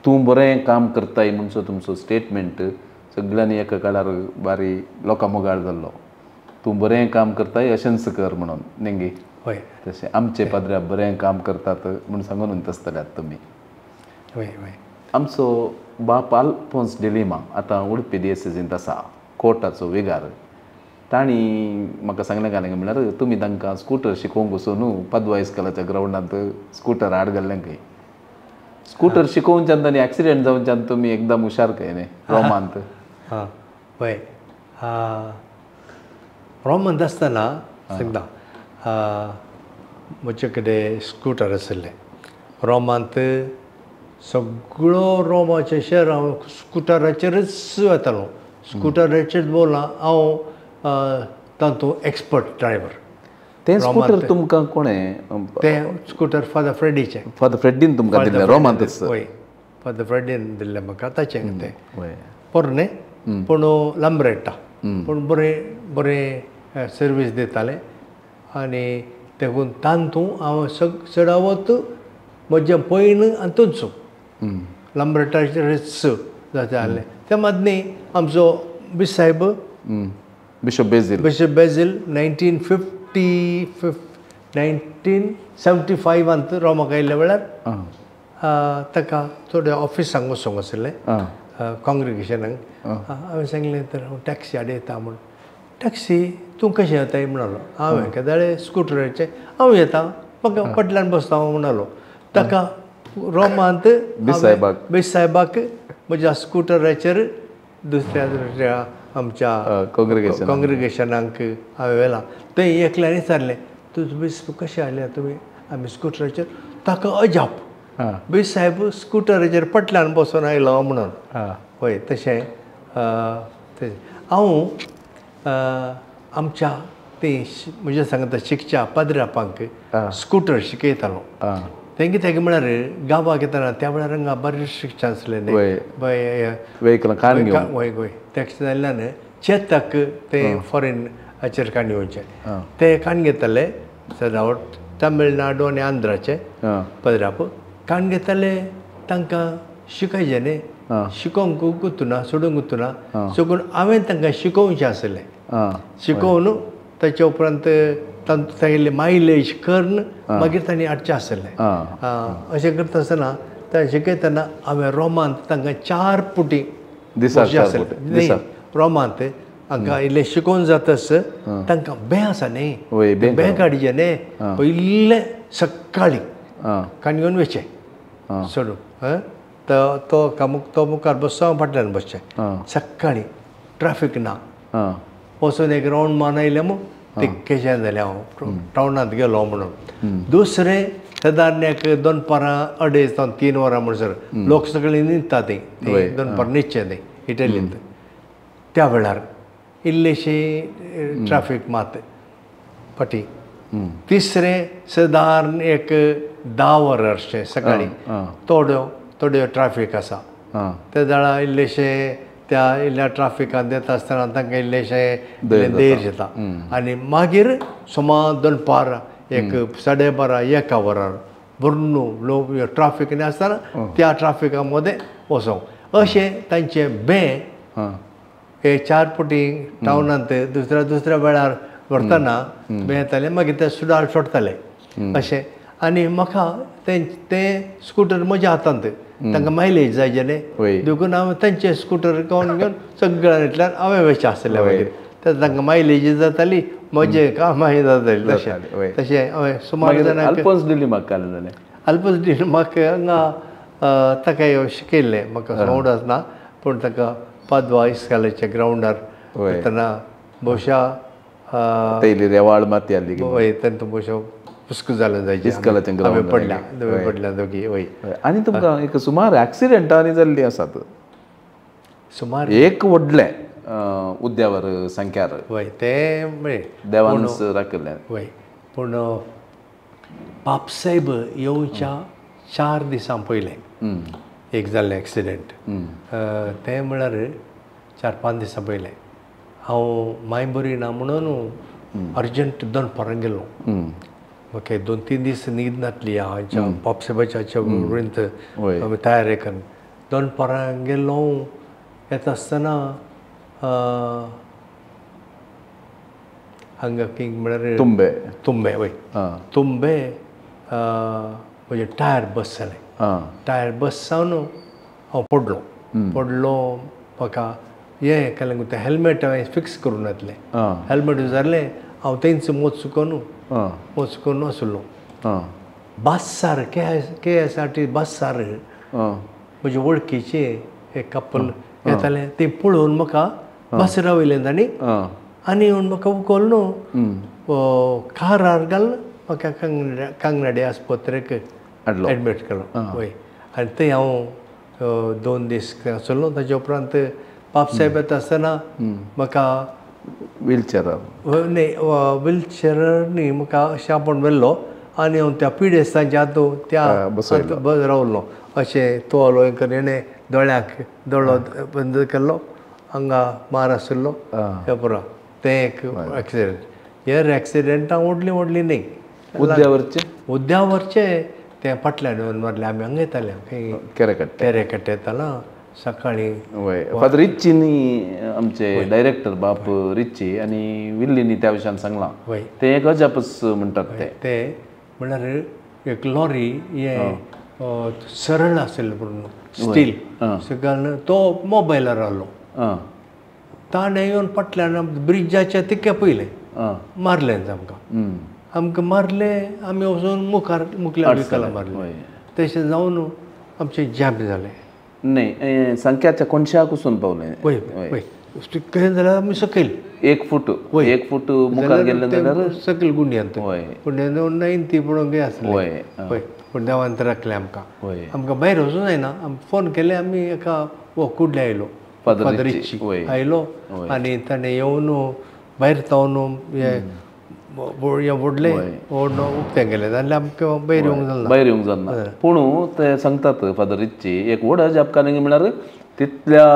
तूं बरें काम करताय म्हणचो तुमचो स्टेटमेंट सगळ्यांनी एका काळार बारी लोकां मोगाळ जाल्लो. तूं बरें काम करताय अशेंच कर म्हणून नेंगी. हय, तशें आमचे पाद्र्या बरें काम करतात म्हूण सांगून आसतल्यात तुमी. हय हय. आमचो बाप आल्फोन्स डिलिमा आतां उडपी डिएसीजींत आसा, कोर्टाचो विगार. तांणी म्हाका सांगलें काय म्हणल्यार तुमी तांकां स्कुटर शिकोवंक वचून पादवा इस्कोलाच्या ग्रावंडांत स्कुटर हाड घाल्लें खंय. स्कुटर शिकोवच्यान आनी एक्सिडेंट जावच्यान तुमी एकदम हुशार खंय न्ही रोमांत. हां हय, रोमांत आसतना सांगता म्हजे कडेन स्कुटर आशिल्लें. रोमांत सगळो रोमाचें शहर हांव स्कुटराचेरच वतालो, स्कुटराचेर भोंवलां हांव, तातूंत एक्सपर्ट ड्रायवर. तें स्कुटर तुमकां कोणें? तें स्कुटर फादर फ्रेडीचें. फादर फ्रेडीन तुमकां दिल्लें रोमांतच? हय, फादर फ्रेडीन दिल्लें म्हाका ताचें तें पोरणें, पूण लांबरेट्टा, पूण बरें बरें सर्वीस दितालें. आनी देखून तातूंत हांव चडावत म्हजें पयण आनी तुमचो लांबरेटाचेरच जाता आसलें. त्या मदीं आमचो बिश साहेब बिशप बेजील, बिशप बेजील 1975 रोमाक आयिल्ल्या वेळार ताका थोड्या ऑफिसांक वचूंक आशिल्लें, काँग्रिगेशनाक. हांवें सांगलें तर हांव टॅक्सी हाडयता म्हूण. टॅक्सी तूं कशें येताय म्हणालो. हांवें केदाळे स्कुटराचेर हांव येता, म्हाका फाटल्यान बसता हांव म्हणालो. ताका रोमांत बिश साहेबाक म्हज्या स्कुटराचेर दुसऱ्या दुसऱ्या आमच्या काँग्रिगेशनाक हांवें व्हेलां. थंय एकल्यान विचारलें तूं बीस कशें आयल्या तुमी? आमी स्कुटराचेर. ताका अजाप, बीस साहेब स्कुटराचेर फाटल्यान बसून आयलो म्हणून. हय, तशें हांव आमच्या ती म्हज्या सांगता शिकच्या पाद्रापांक स्कुटर शिकयतालो. तें कित्याक म्हळ्यार गांवाक येतना त्या वेळार हांगा बरें शिक्षण आसलें न्ही, वय वय टॅक्सी जाल्ल्यान चेताक ते फॉरेन हाचेर काण घेवचें, ते काण घेताले सदावट तमिळनाडू आनी आंध्राचे पदराप काण घेताले. तांकां शिकयचें न्ही, शिकोवंक गुतना सोडूंक गुतना, सगून हांवें तांकां शिकोवचें आसलें. शिकोवन ताचे उपरांत तांगेले मायलेज करून मागीर तांणी हाडचें आसलें. अशें करता आसतना तांकां शिकयतना हांवें रोमांत तांकां 4 पुटी आसलें. रोमांत हांकां इल्लें शिकोवन जातच तांकां बें आसा न्ही, बें काडचें न्ही पयलें सकाळीं काण घेवन वचचें सोडून. तो तो मुखार बसचो, हांव फाटल्यान बसचें. सकाळीं ट्राफीक ना, वचून एक रावंड मारून आयलें म्हूण ते केशें जालें, हांव टावनांत गेलो म्हणून. दुसरें सादारण एक दनपारां 2.5 जावं 3 वरां म्हणसर लोक सगळे न्हिदता, ती दनपार न्हिदचें न्ही इटलींत. त्या वेळार इल्लेशी ट्राफीक मात फाटी. तिसरें सादारण एक 10 वरां अशें सकाळीं थोड्यो थोड्यो ट्राफीक आसा. त्या वेळार इल्लेशें त्या इल्ल्या ट्राफिकांत येता आसतना तांकां इल्लेशें देर येता. आनी मागीर सुमार दनपार एक 12:30 1 वरार भरून लोक ट्राफीक आसतना त्या ट्राफिका मदें वचोंक अशें तांचें बें हे 4 फुटी टावनांत दुसऱ्या दुसऱ्या वेळार व्हरतना बें येतालें मागीर ते सुडार सोडटाले अशें. आनी म्हाका तें स्कुटर म्हज्या हातांत तांकां मायलेज जाय जालें देखून हांव तांचे स्कुटर कोण घेवन सगळ्यांतल्यान हांवें वयचें आसलें मागीर तांकां मायलेज जाताली म्हजें कामाय जातालीं तशें तशें हांवें सुमार जाणांक. अल्फोन्स डिलीमाक काल जालें? अल्फोन्स डिलीमाक हांगा ताका शिकयल्लें म्हाका उडास ना पूण ताका पादवा इस्कालाच्या ग्रावंडार वतना भोवशा पयली रेवाळ माती आसली वय तेन्ना भोवशा पुस्क जालें जायचे इस्कालाच्या ग्रावंडार पडल्या दोवे पडल्या दोगी वय. आनी तुमकां एक सुमार एक्सिडेंटांनी जाल्लीं आसात सुमार एक व्हडलें उद्यावर संख्यार वय तें मेळ्ळें देवानच राखिल्लें वय. पूण बापसाहेब येवच्या 4 दिसां पयलें एक जाल्लें एक्सिडेंट तें म्हळ्यार 4-5 दिसां पयलें हांव माय बरी ना म्हणून अर्जंट दनपारां गेलो. ओके 2-3 दीस न्हीद नासली हांच्या बापसाहेबाच्या रुंत आमी तयारी करून दनपारां गेलो. येता आसतना हांगा किंग म्हळ्यार तुंबे तुंबे वय तुंबे म्हजें टायर बस जालें. टायर बस जावन हांव पडलो पडलो म्हाका हें केलें तें हेल्मेट हांवें फिक्स करूं नासलें हेल्मेट विचारलें हांव तेंच मोच करून मोच करून आसलो. बसार K S R T बसार म्हजे वळखीचे एक कपल येतालें तें पळोवन म्हाका बस रावयलें तांणी आनी येवन म्हाका उखल न्हू कारार घाल म्हाका कांगनाडे आस्पत्रेक एडमीट केलो वय. आनी थंय हांव 2 दीस आसलो. ताच्या उपरांत बापसाहेब येता आसतना म्हाका व्हीलचेरार न्ही व्हीलचेरार न्ही म्हाका अशें आपोवन व्हेल्लो आनी हांव त्या पिडेस्तांच्या हातूंत त्या बस रावलो अशें तोलो हें करून हेणें दोळ्याक दोळो बंद केल्लो हांगा मार आशिल्लो तें पुरो तें एक एक्सिडेंट. हे एक्सिडेंटां व्हडलीं व्हडलीं न्ही. उद्यावरचें उद्यावरचें तें फाटल्यान येवन मारलें. आमी हांगा येताले खंय केरेकट्टे येतालो सकाळीं. वय फादर रिच्चीनी आमचे डायरेक्टर बाप रिच्ची आनी विल्लीनी त्या विशयान सांगलां वय तें एक अजापच म्हणटात ते ते म्हळ्यार एक लॉरी हें सरळ आशिल्लें पूण स्टील सगळ्यान तो मोबायलार आहलो ताणें येवन फाटल्यान ब्रिजाच्या तिक्या पयलें मारलें आमकां आमकां मारलें आमी वचून मुखार मुखल्या विकला मारलें तशें जावन आमचें जॅम जालें. न्ही संख्याच्या कोनशाक वचून पावलें वय वय कशें जाल्यार आमी सकयल 1 फूट 1 फूट मुखार गेल्लें जाल्यार सकयल गुंड्यांत गुंड्यांत न्हय ती पळोवंक आसलें वय वय. पूण देवान राखलें आमकां आमकां भायर वचूं जायना. आमी फोन केलें आमी एका कुडले आयलो फादर रिच्ची आयलो आनी ताणें येवन भायर तावन हें व्हडलें व्हडलो उक्तें केलें जाल्यार आमकां भायर येवंक जालें भायर येवंक जालें ना. पूण ते सांगतात फादर रिच्ची एक व्हड अजाप कारण म्हळ्यार तितल्या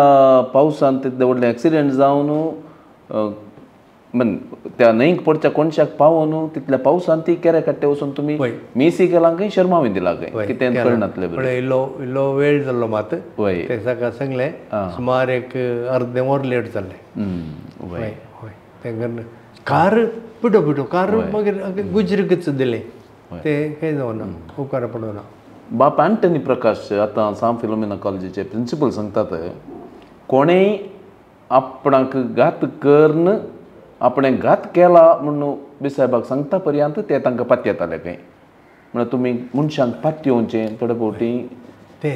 पावसान तितले व्हडले एक्सिडेंट जावन त्या न्हंयक पडच्या कोनशाक पावोन तितल्या पावसान ती केरेकट्टे वचून तुमी मिसी केलां खंय शर्मावी दिला खंय कितें कळनातलें. इल्लो इल्लो वेळ जाल्लो मात वय ते ताका सांगलें सुमार एक अर्दें वर लेट जालें. वय वय तें कार पिटो पिटो कार मागीर गुजरीकच दिलें तें कांय जावना उपकार पडना. बाप अँटनी प्रकाश आतां सांत फिलोमिना कॉलेजीचे प्रिंसिपल सांगतात कोणेय आपणाक घात करून आपणें घात केला म्हणून बिसाहेबाक सांगता पर्यंत ते तांकां पातयेताले खंय. म्हळ्यार तुमी मनशांक पातयेवचें थोडे फावटी ते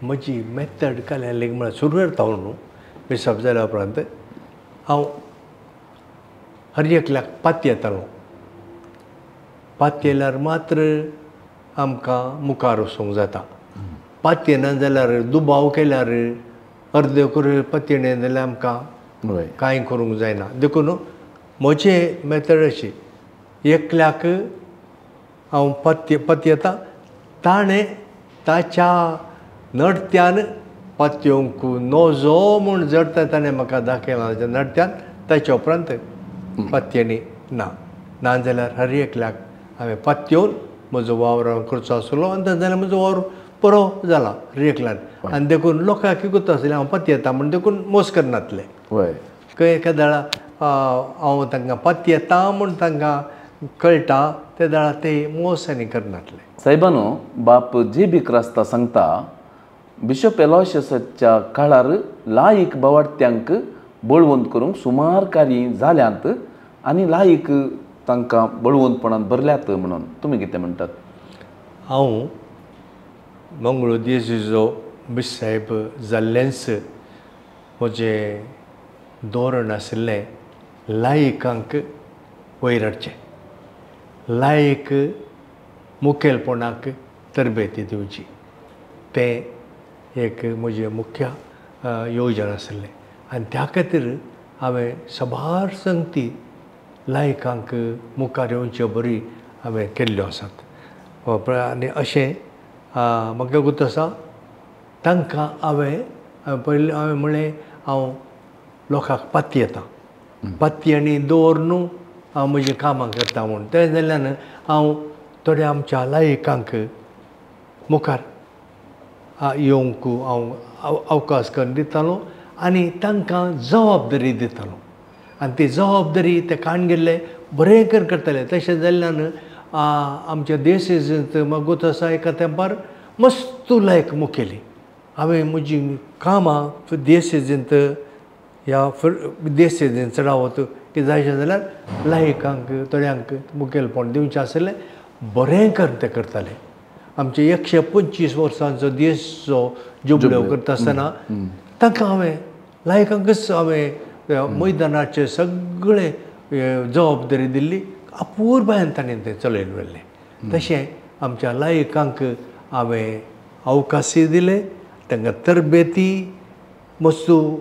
म्हजी मेथड काल्यान म्हळ्यार सुरवेर जावन न्हू बिसाब जाल्या उपरांत हांव हर एकल्याक पातयेतालो. पातयेल्यार मात्र आमकां मुखार वचूंक जाता. पातयेना जाल्यार दुबाव केल्यार अर्दे करून पातयेना जाल्यार आमकां कांय करूंक जायना. देखून म्हजें मेथड अशी एकल्याक हांव पातयेता ताणें ताच्या नडत्यान पातयेवंक नजो म्हूण जर ताणें म्हाका दाखयलां ताच्या नडत्यान ताच्या उपरांत पातयेणी ना ना जाल्यार हर एकल्याक हांवें पातयेवन म्हजो वावर हांवें करचो आसलो आनी तशें जाल्यार म्हजो वावर बरो जाला रियकलान. आनी देखून लोकांक कितें आसलें हांव पातयेता म्हूण देखून मोस करनासले. खंय एका वेळार हांव तांकां पातयेता म्हूण तांकां कळटा ते वेळार ते मोस आनी करनासले. सायबानो, बाप जे बी क्रास्ता सांगता बिशप एलोशियसाच्या काळार लायक बावाडत्यांक बळवंत करूंक सुमार कार्य जाल्यांत आनी लायक तांकां बळवंतपणान भरल्यात म्हणून तुमी कितें म्हणटात? हांव मंगळूर दियेसीचो बिशप साहेब जाल्लेंच म्हजें धोरण आशिल्लें लायकांक वयर हाडचें, लायक मुखेलपणाक तरबेती दिवची, तें एक म्हजें मुख्य योजन आशिल्लें. आनी त्या खातीर हांवें साबार संगती लायकांक मुखार येवचे बरी हांवें केल्ल्यो आसात. आनी अशें म्हाका गोत आसा तांकां हांवें पयलीं हांवें म्हणलें हांव लोकांक पातयेता, पातयेणी दवर न्हू हांव म्हजीं कामां करता म्हूण. तें जाल्ल्यान हांव थोड्या आमच्या लायकांक मुखार येवंक हांव अवकाश करून दितालो आनी तांकां जबाबदारी दितालो आनी ती जबाबदारी ते काण गेल्ले बरें कर करताले. तशें जाल्ल्यान आमच्या देशेंत मागूत आसा एका तेंपार मस्त लायक मुखेली हांवें म्हजीं कामां देशेंत ह्या देशेंत चडावत की जायशें जाल्यार लायकांक थोड्यांक मुखेलपण दिवचें आसलें, बरें करून ते करताले. आमचे 125 वर्सांचो देशचो जुबलो करता आसतना तांकां हांवें लायकांकच हांवें मैदानाचेर सगळें जबाबदारी दिल्ली, अपुरबायेन ताणें तें चलयन व्हेल्लें. तशें आमच्या लायकांक हांवें अवकाशय दिले, तांकां तरबेती मस्तू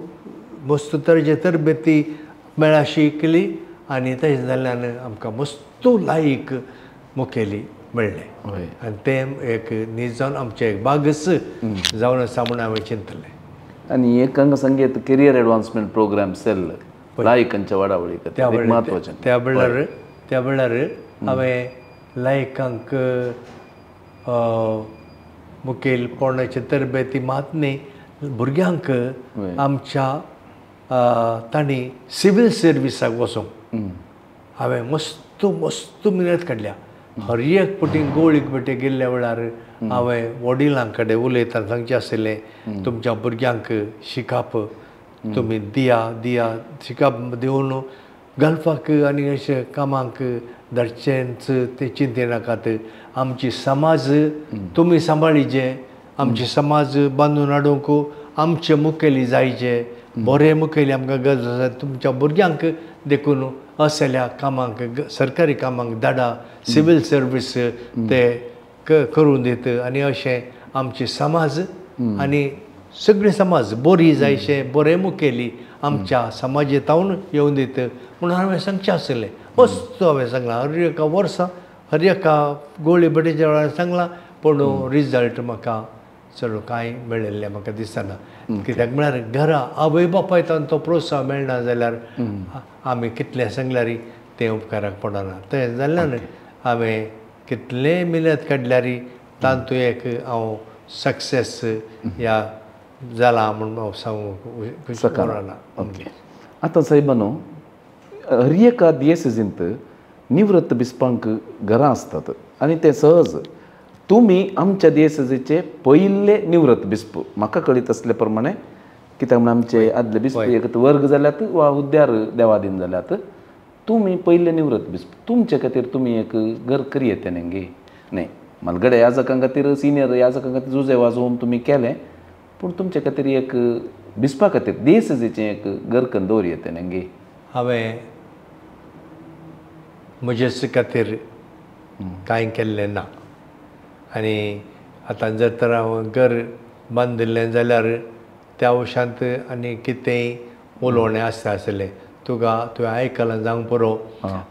मस्तू तरेचे तरबेती मेळाशी केली आनी तशें जाल्ल्यान आमकां मस्तू लायक मुखेली मेळ्ळें. आनी तें एक न्हीद जावन आमचें एक बागच जावन आसा म्हूण हांवें चिंतलें. आनी एक हांगा सांगेत करियर एडवान्समेंट प्रोग्राम सेल लायकांच्या वाडावळी खातीर म्हत्वाचें. त्या वेळार हांवें लायकांक मुखेलपणाचे तरबेती मात न्ही, भुरग्यांक आमच्या तांणी सिवील सर्विसाक वचूंक हांवें मस्त मस्त मिनत काडल्या. हर एक पटी गोळीक पेटी गेल्ल्या वेळार हांवें वडिलां कडेन उलयतना सांगचें आशिल्लें, तुमच्या भुरग्यांक शिकप तुमी दिया दिया, शिकप दिवन गल्फाक आनी अशें कामाक धाडचेंच तें चिंतेनाकात. आमची समाज तुमी सांबाळीचे, आमची समाज बांदून हाडूंक आमचे मुखेली जायचे, बरे मुखेली आमकां गरज आसा. तुमच्या भुरग्यांक देखून असल्या कामांक सरकारी कामांक धाडा, सिवील सर्वीस ते करून दित आनी अशें आमची समाज आनी सगळे समाज बरी जायशे, बरे मुखेली आमच्या समाजेंतावन येवन दित म्हणून हांवें सांगचें आशिल्लें. मस्त हांवें सांगलां, हर एका वर्सा हर एका गोळी बटेच्या वेळार सांगलां, पूण रिजल्ट म्हाका चड कांय मेळिल्लें म्हाका दिसना. कित्याक म्हळ्यार घरा आवय बापायतान तो प्रोत्साहन मेळना जाल्यार आमी कितलें सांगल्यार तें उपकाराक पडना. तें जाल्ल्यान हांवें कितलें मिनत काडल्यार तातूंत एक हांव सक्सेस ह्या जाला म्हूण हांव सांगूंक शकना. ओके, आतां सायबानो, हर एका दियेसींत निवृत्त बिस्पांक घरां आसतात आनी तें सहज तुमी आमच्या दियेसीचे पयले निवृत्त बिस्प म्हाका कळीत आसले प्रमाणे, कित्याक म्हण आमचे आदले बिस्प एक वर्ग जाल्यात वा हुद्द्यार देवादीन जाल्यात, तुमी पयले निवृत्त बिस्प, तुमचे खातीर तुमी एक घर करयेत न्ही? न्ही मालगडे याजकां खातीर, सिनियर याजकां खातीर जुजे वाजोवन तुमी केलें, पूण तुमचे खातीर एक बिस्पा खातीर दियेसीचें एक घर करून दवरयेत न्ही? हांवें म्हजेच खातीर कांय केल्लें ना आनी आतां जर तर हांव घर बांदिल्लें जाल्यार त्या वशांत आनी कितेंय उलोवणें आसता आसलें. तुका तुवें आयकलां जावंक पुरो,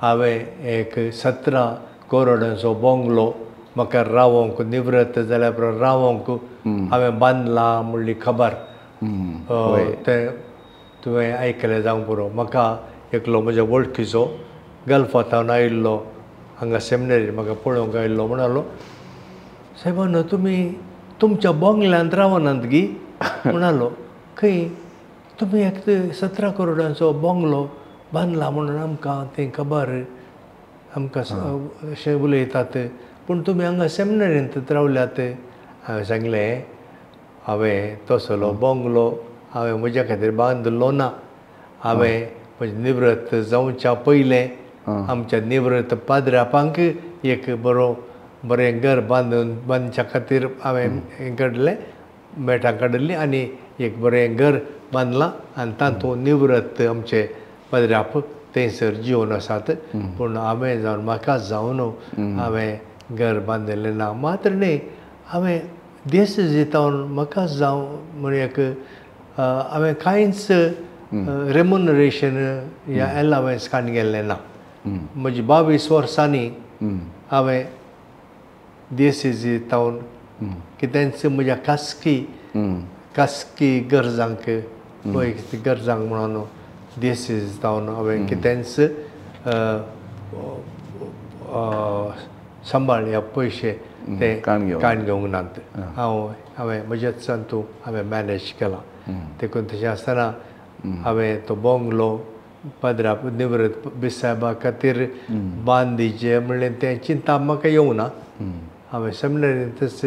हांवें एक 17 करोडांचो बंगलो म्हाका रावोंक निवृत्त जाल्या उपरांत रावोंक हांवें बांदला म्हणली खबर तें तुवें आयकलें जावंक पुरो. म्हाका एकलो म्हज्या वळखीचो गल्फांतावन आयिल्लो हांगा सेमिनरीर म्हाका पळोवंक आयिल्लो. म्हणालो, सायबा तुमी तुमच्या बंगल्यांत रावनात गी? म्हणालो, खंय तुमी एक 17 करोडांचो बंगलो बांदला म्हणून आमकां तें खबर, आमकां अशें उलयतात, पूण तुमी हांगा सेमिनरींत रावल्यात. हांवें सांगलें, हांवें तसलो बंगलो हांवें म्हज्या खातीर बांदलो ना. हांवें म्हजें निवृत्त जावच्या पयलें आमच्या निवृत्त पाद्रापांक एक बरो बरें घर बांदून बांदच्या खातीर हांवें हें काडलें, मेटां काडिल्लीं आनी एक बरें घर बांदलां आनी तातूंत निवृत्त आमचे पाद्राप थंयसर जिवन आसात. पूण हांवें जावन म्हाका जावन हांवें घर बांदिल्लें ना. मात्र न्ही, हांवें देश जितावन म्हाका जावं म्हण एक हांवें कांयच रेमुनरेशन या एलावन्स काडून गेल्लें ना. म्हजी 22 वर्सांनी हांवें देश जितावन कितेंच म्हज्या खासगी खासगी गरजांक वैयक्तीक गरजांक म्हणून देश जितावन हांवें कितेंच सांबाळ ह्या पयशे ते काण घेवंक नात. हांव हांवें म्हज्याच अंतू हांवें मॅनेज केलां. देखून तशें आसतना हांवें तो बंगलो पाद्रा निवृत्त बिसायबा खातीर बांदिचें म्हणलें तें चिंता म्हाका येवंक ना. हांवें सेमिनरींतच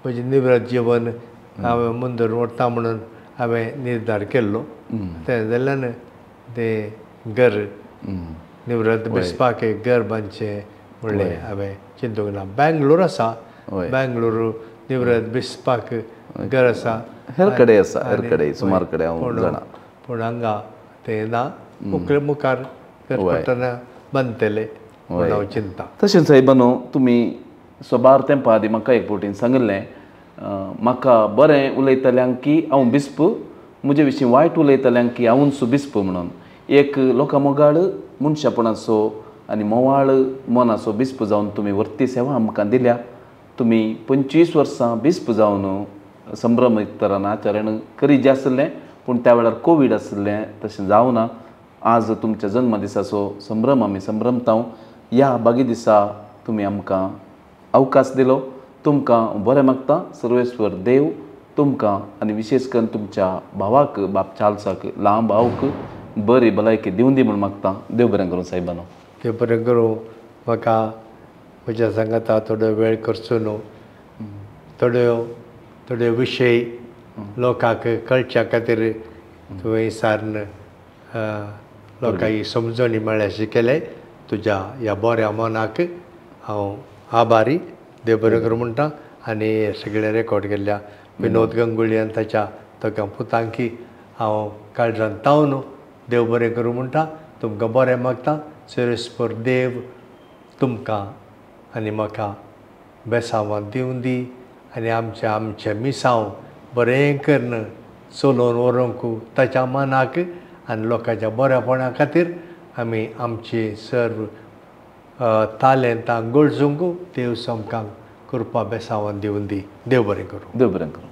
म्हजें निवृत्त जिवन हांवें मुंदर व्हरता म्हणून हांवें निर्धार केल्लो. तें जाल्ल्यान तें घर निवृत्त बिस्पाक एक घर बांदचें म्हणलें हांवें चिंतूंक ना. बेंगलोर आसा, बेंगलोर निवृत्त बिस्पाक घर आसा, हेर कडेन आसा, हेर कडेन सुमार कडेन हांव जाणा, पूण हांगा तें ना. मुखार घर पडटना बांदतले म्हूण हांव चिंता. तशें सायबानो, तुमी सोबार तेंपा आदी म्हाका एक फावटीन सांगिल्लें, म्हाका बरें उलयतल्यांक की हांव बिस्प, म्हजे विशीं वायट उलयतल्यांक की हांवूच बिस्प म्हणून. एक लोकां मोगाळ मनशापणाचो आनी मोवाळ मनाचो बिस्प जावन तुमी वर्ती सेवा आमकां दिल्या. तुमी 25 वर्सां बिस्प जावन संभ्रम तरान आचरण करीत जे आशिल्लें, पूण त्या वेळार कोवीड आशिल्लें, तशें जावना. आज तुमच्या जन्मदिसाचो संभ्रम आमी संभ्रमता. ह्या बागी दिसा तुमी आमकां अवकाश दिलो, तुमकां बरें मागता. सर्वेश्वर देव तुमकां आनी विशेश करून तुमच्या भावाक बाप चार्ल्साक लांब आवक बरी भलायकी दिवं दी म्हूण मागता. देव बरें करूं सायबानो. देव बरें करूं. म्हाका म्हज्या सांगाता थोडो वेळ करचो न्हू, थोड्यो थोड्यो विशय लोकांक कळच्या खातीर तुवें सारन लोकांक समजणी मेळ्ळ्या अशें केलें. तुज्या ह्या बऱ्या मनाक हांव आभारी. देव बरें करूं म्हणटा. आनी सगळें रेकॉर्ड केल्ल्या विनोद गंगुली आनी ताच्या दोगां पुतांकी हांव काळजान तावन देव बरें करूं म्हणटा. तुमकां बरें मागता. सर्वेस्पर देव तुमकां आनी म्हाका बेसांवां दिवं दी आनी आमचें आमचें मिसांव बरें करून चलोवन व्हरूंक ताच्या मनाक आनी लोकांच्या बऱ्यापणा खातीर आमी आमची सर्व तालेंतां गळजूंक देव आमकां कृपा बेसांवां दिवं दी. देव बरें करूं. देव बरें करूं.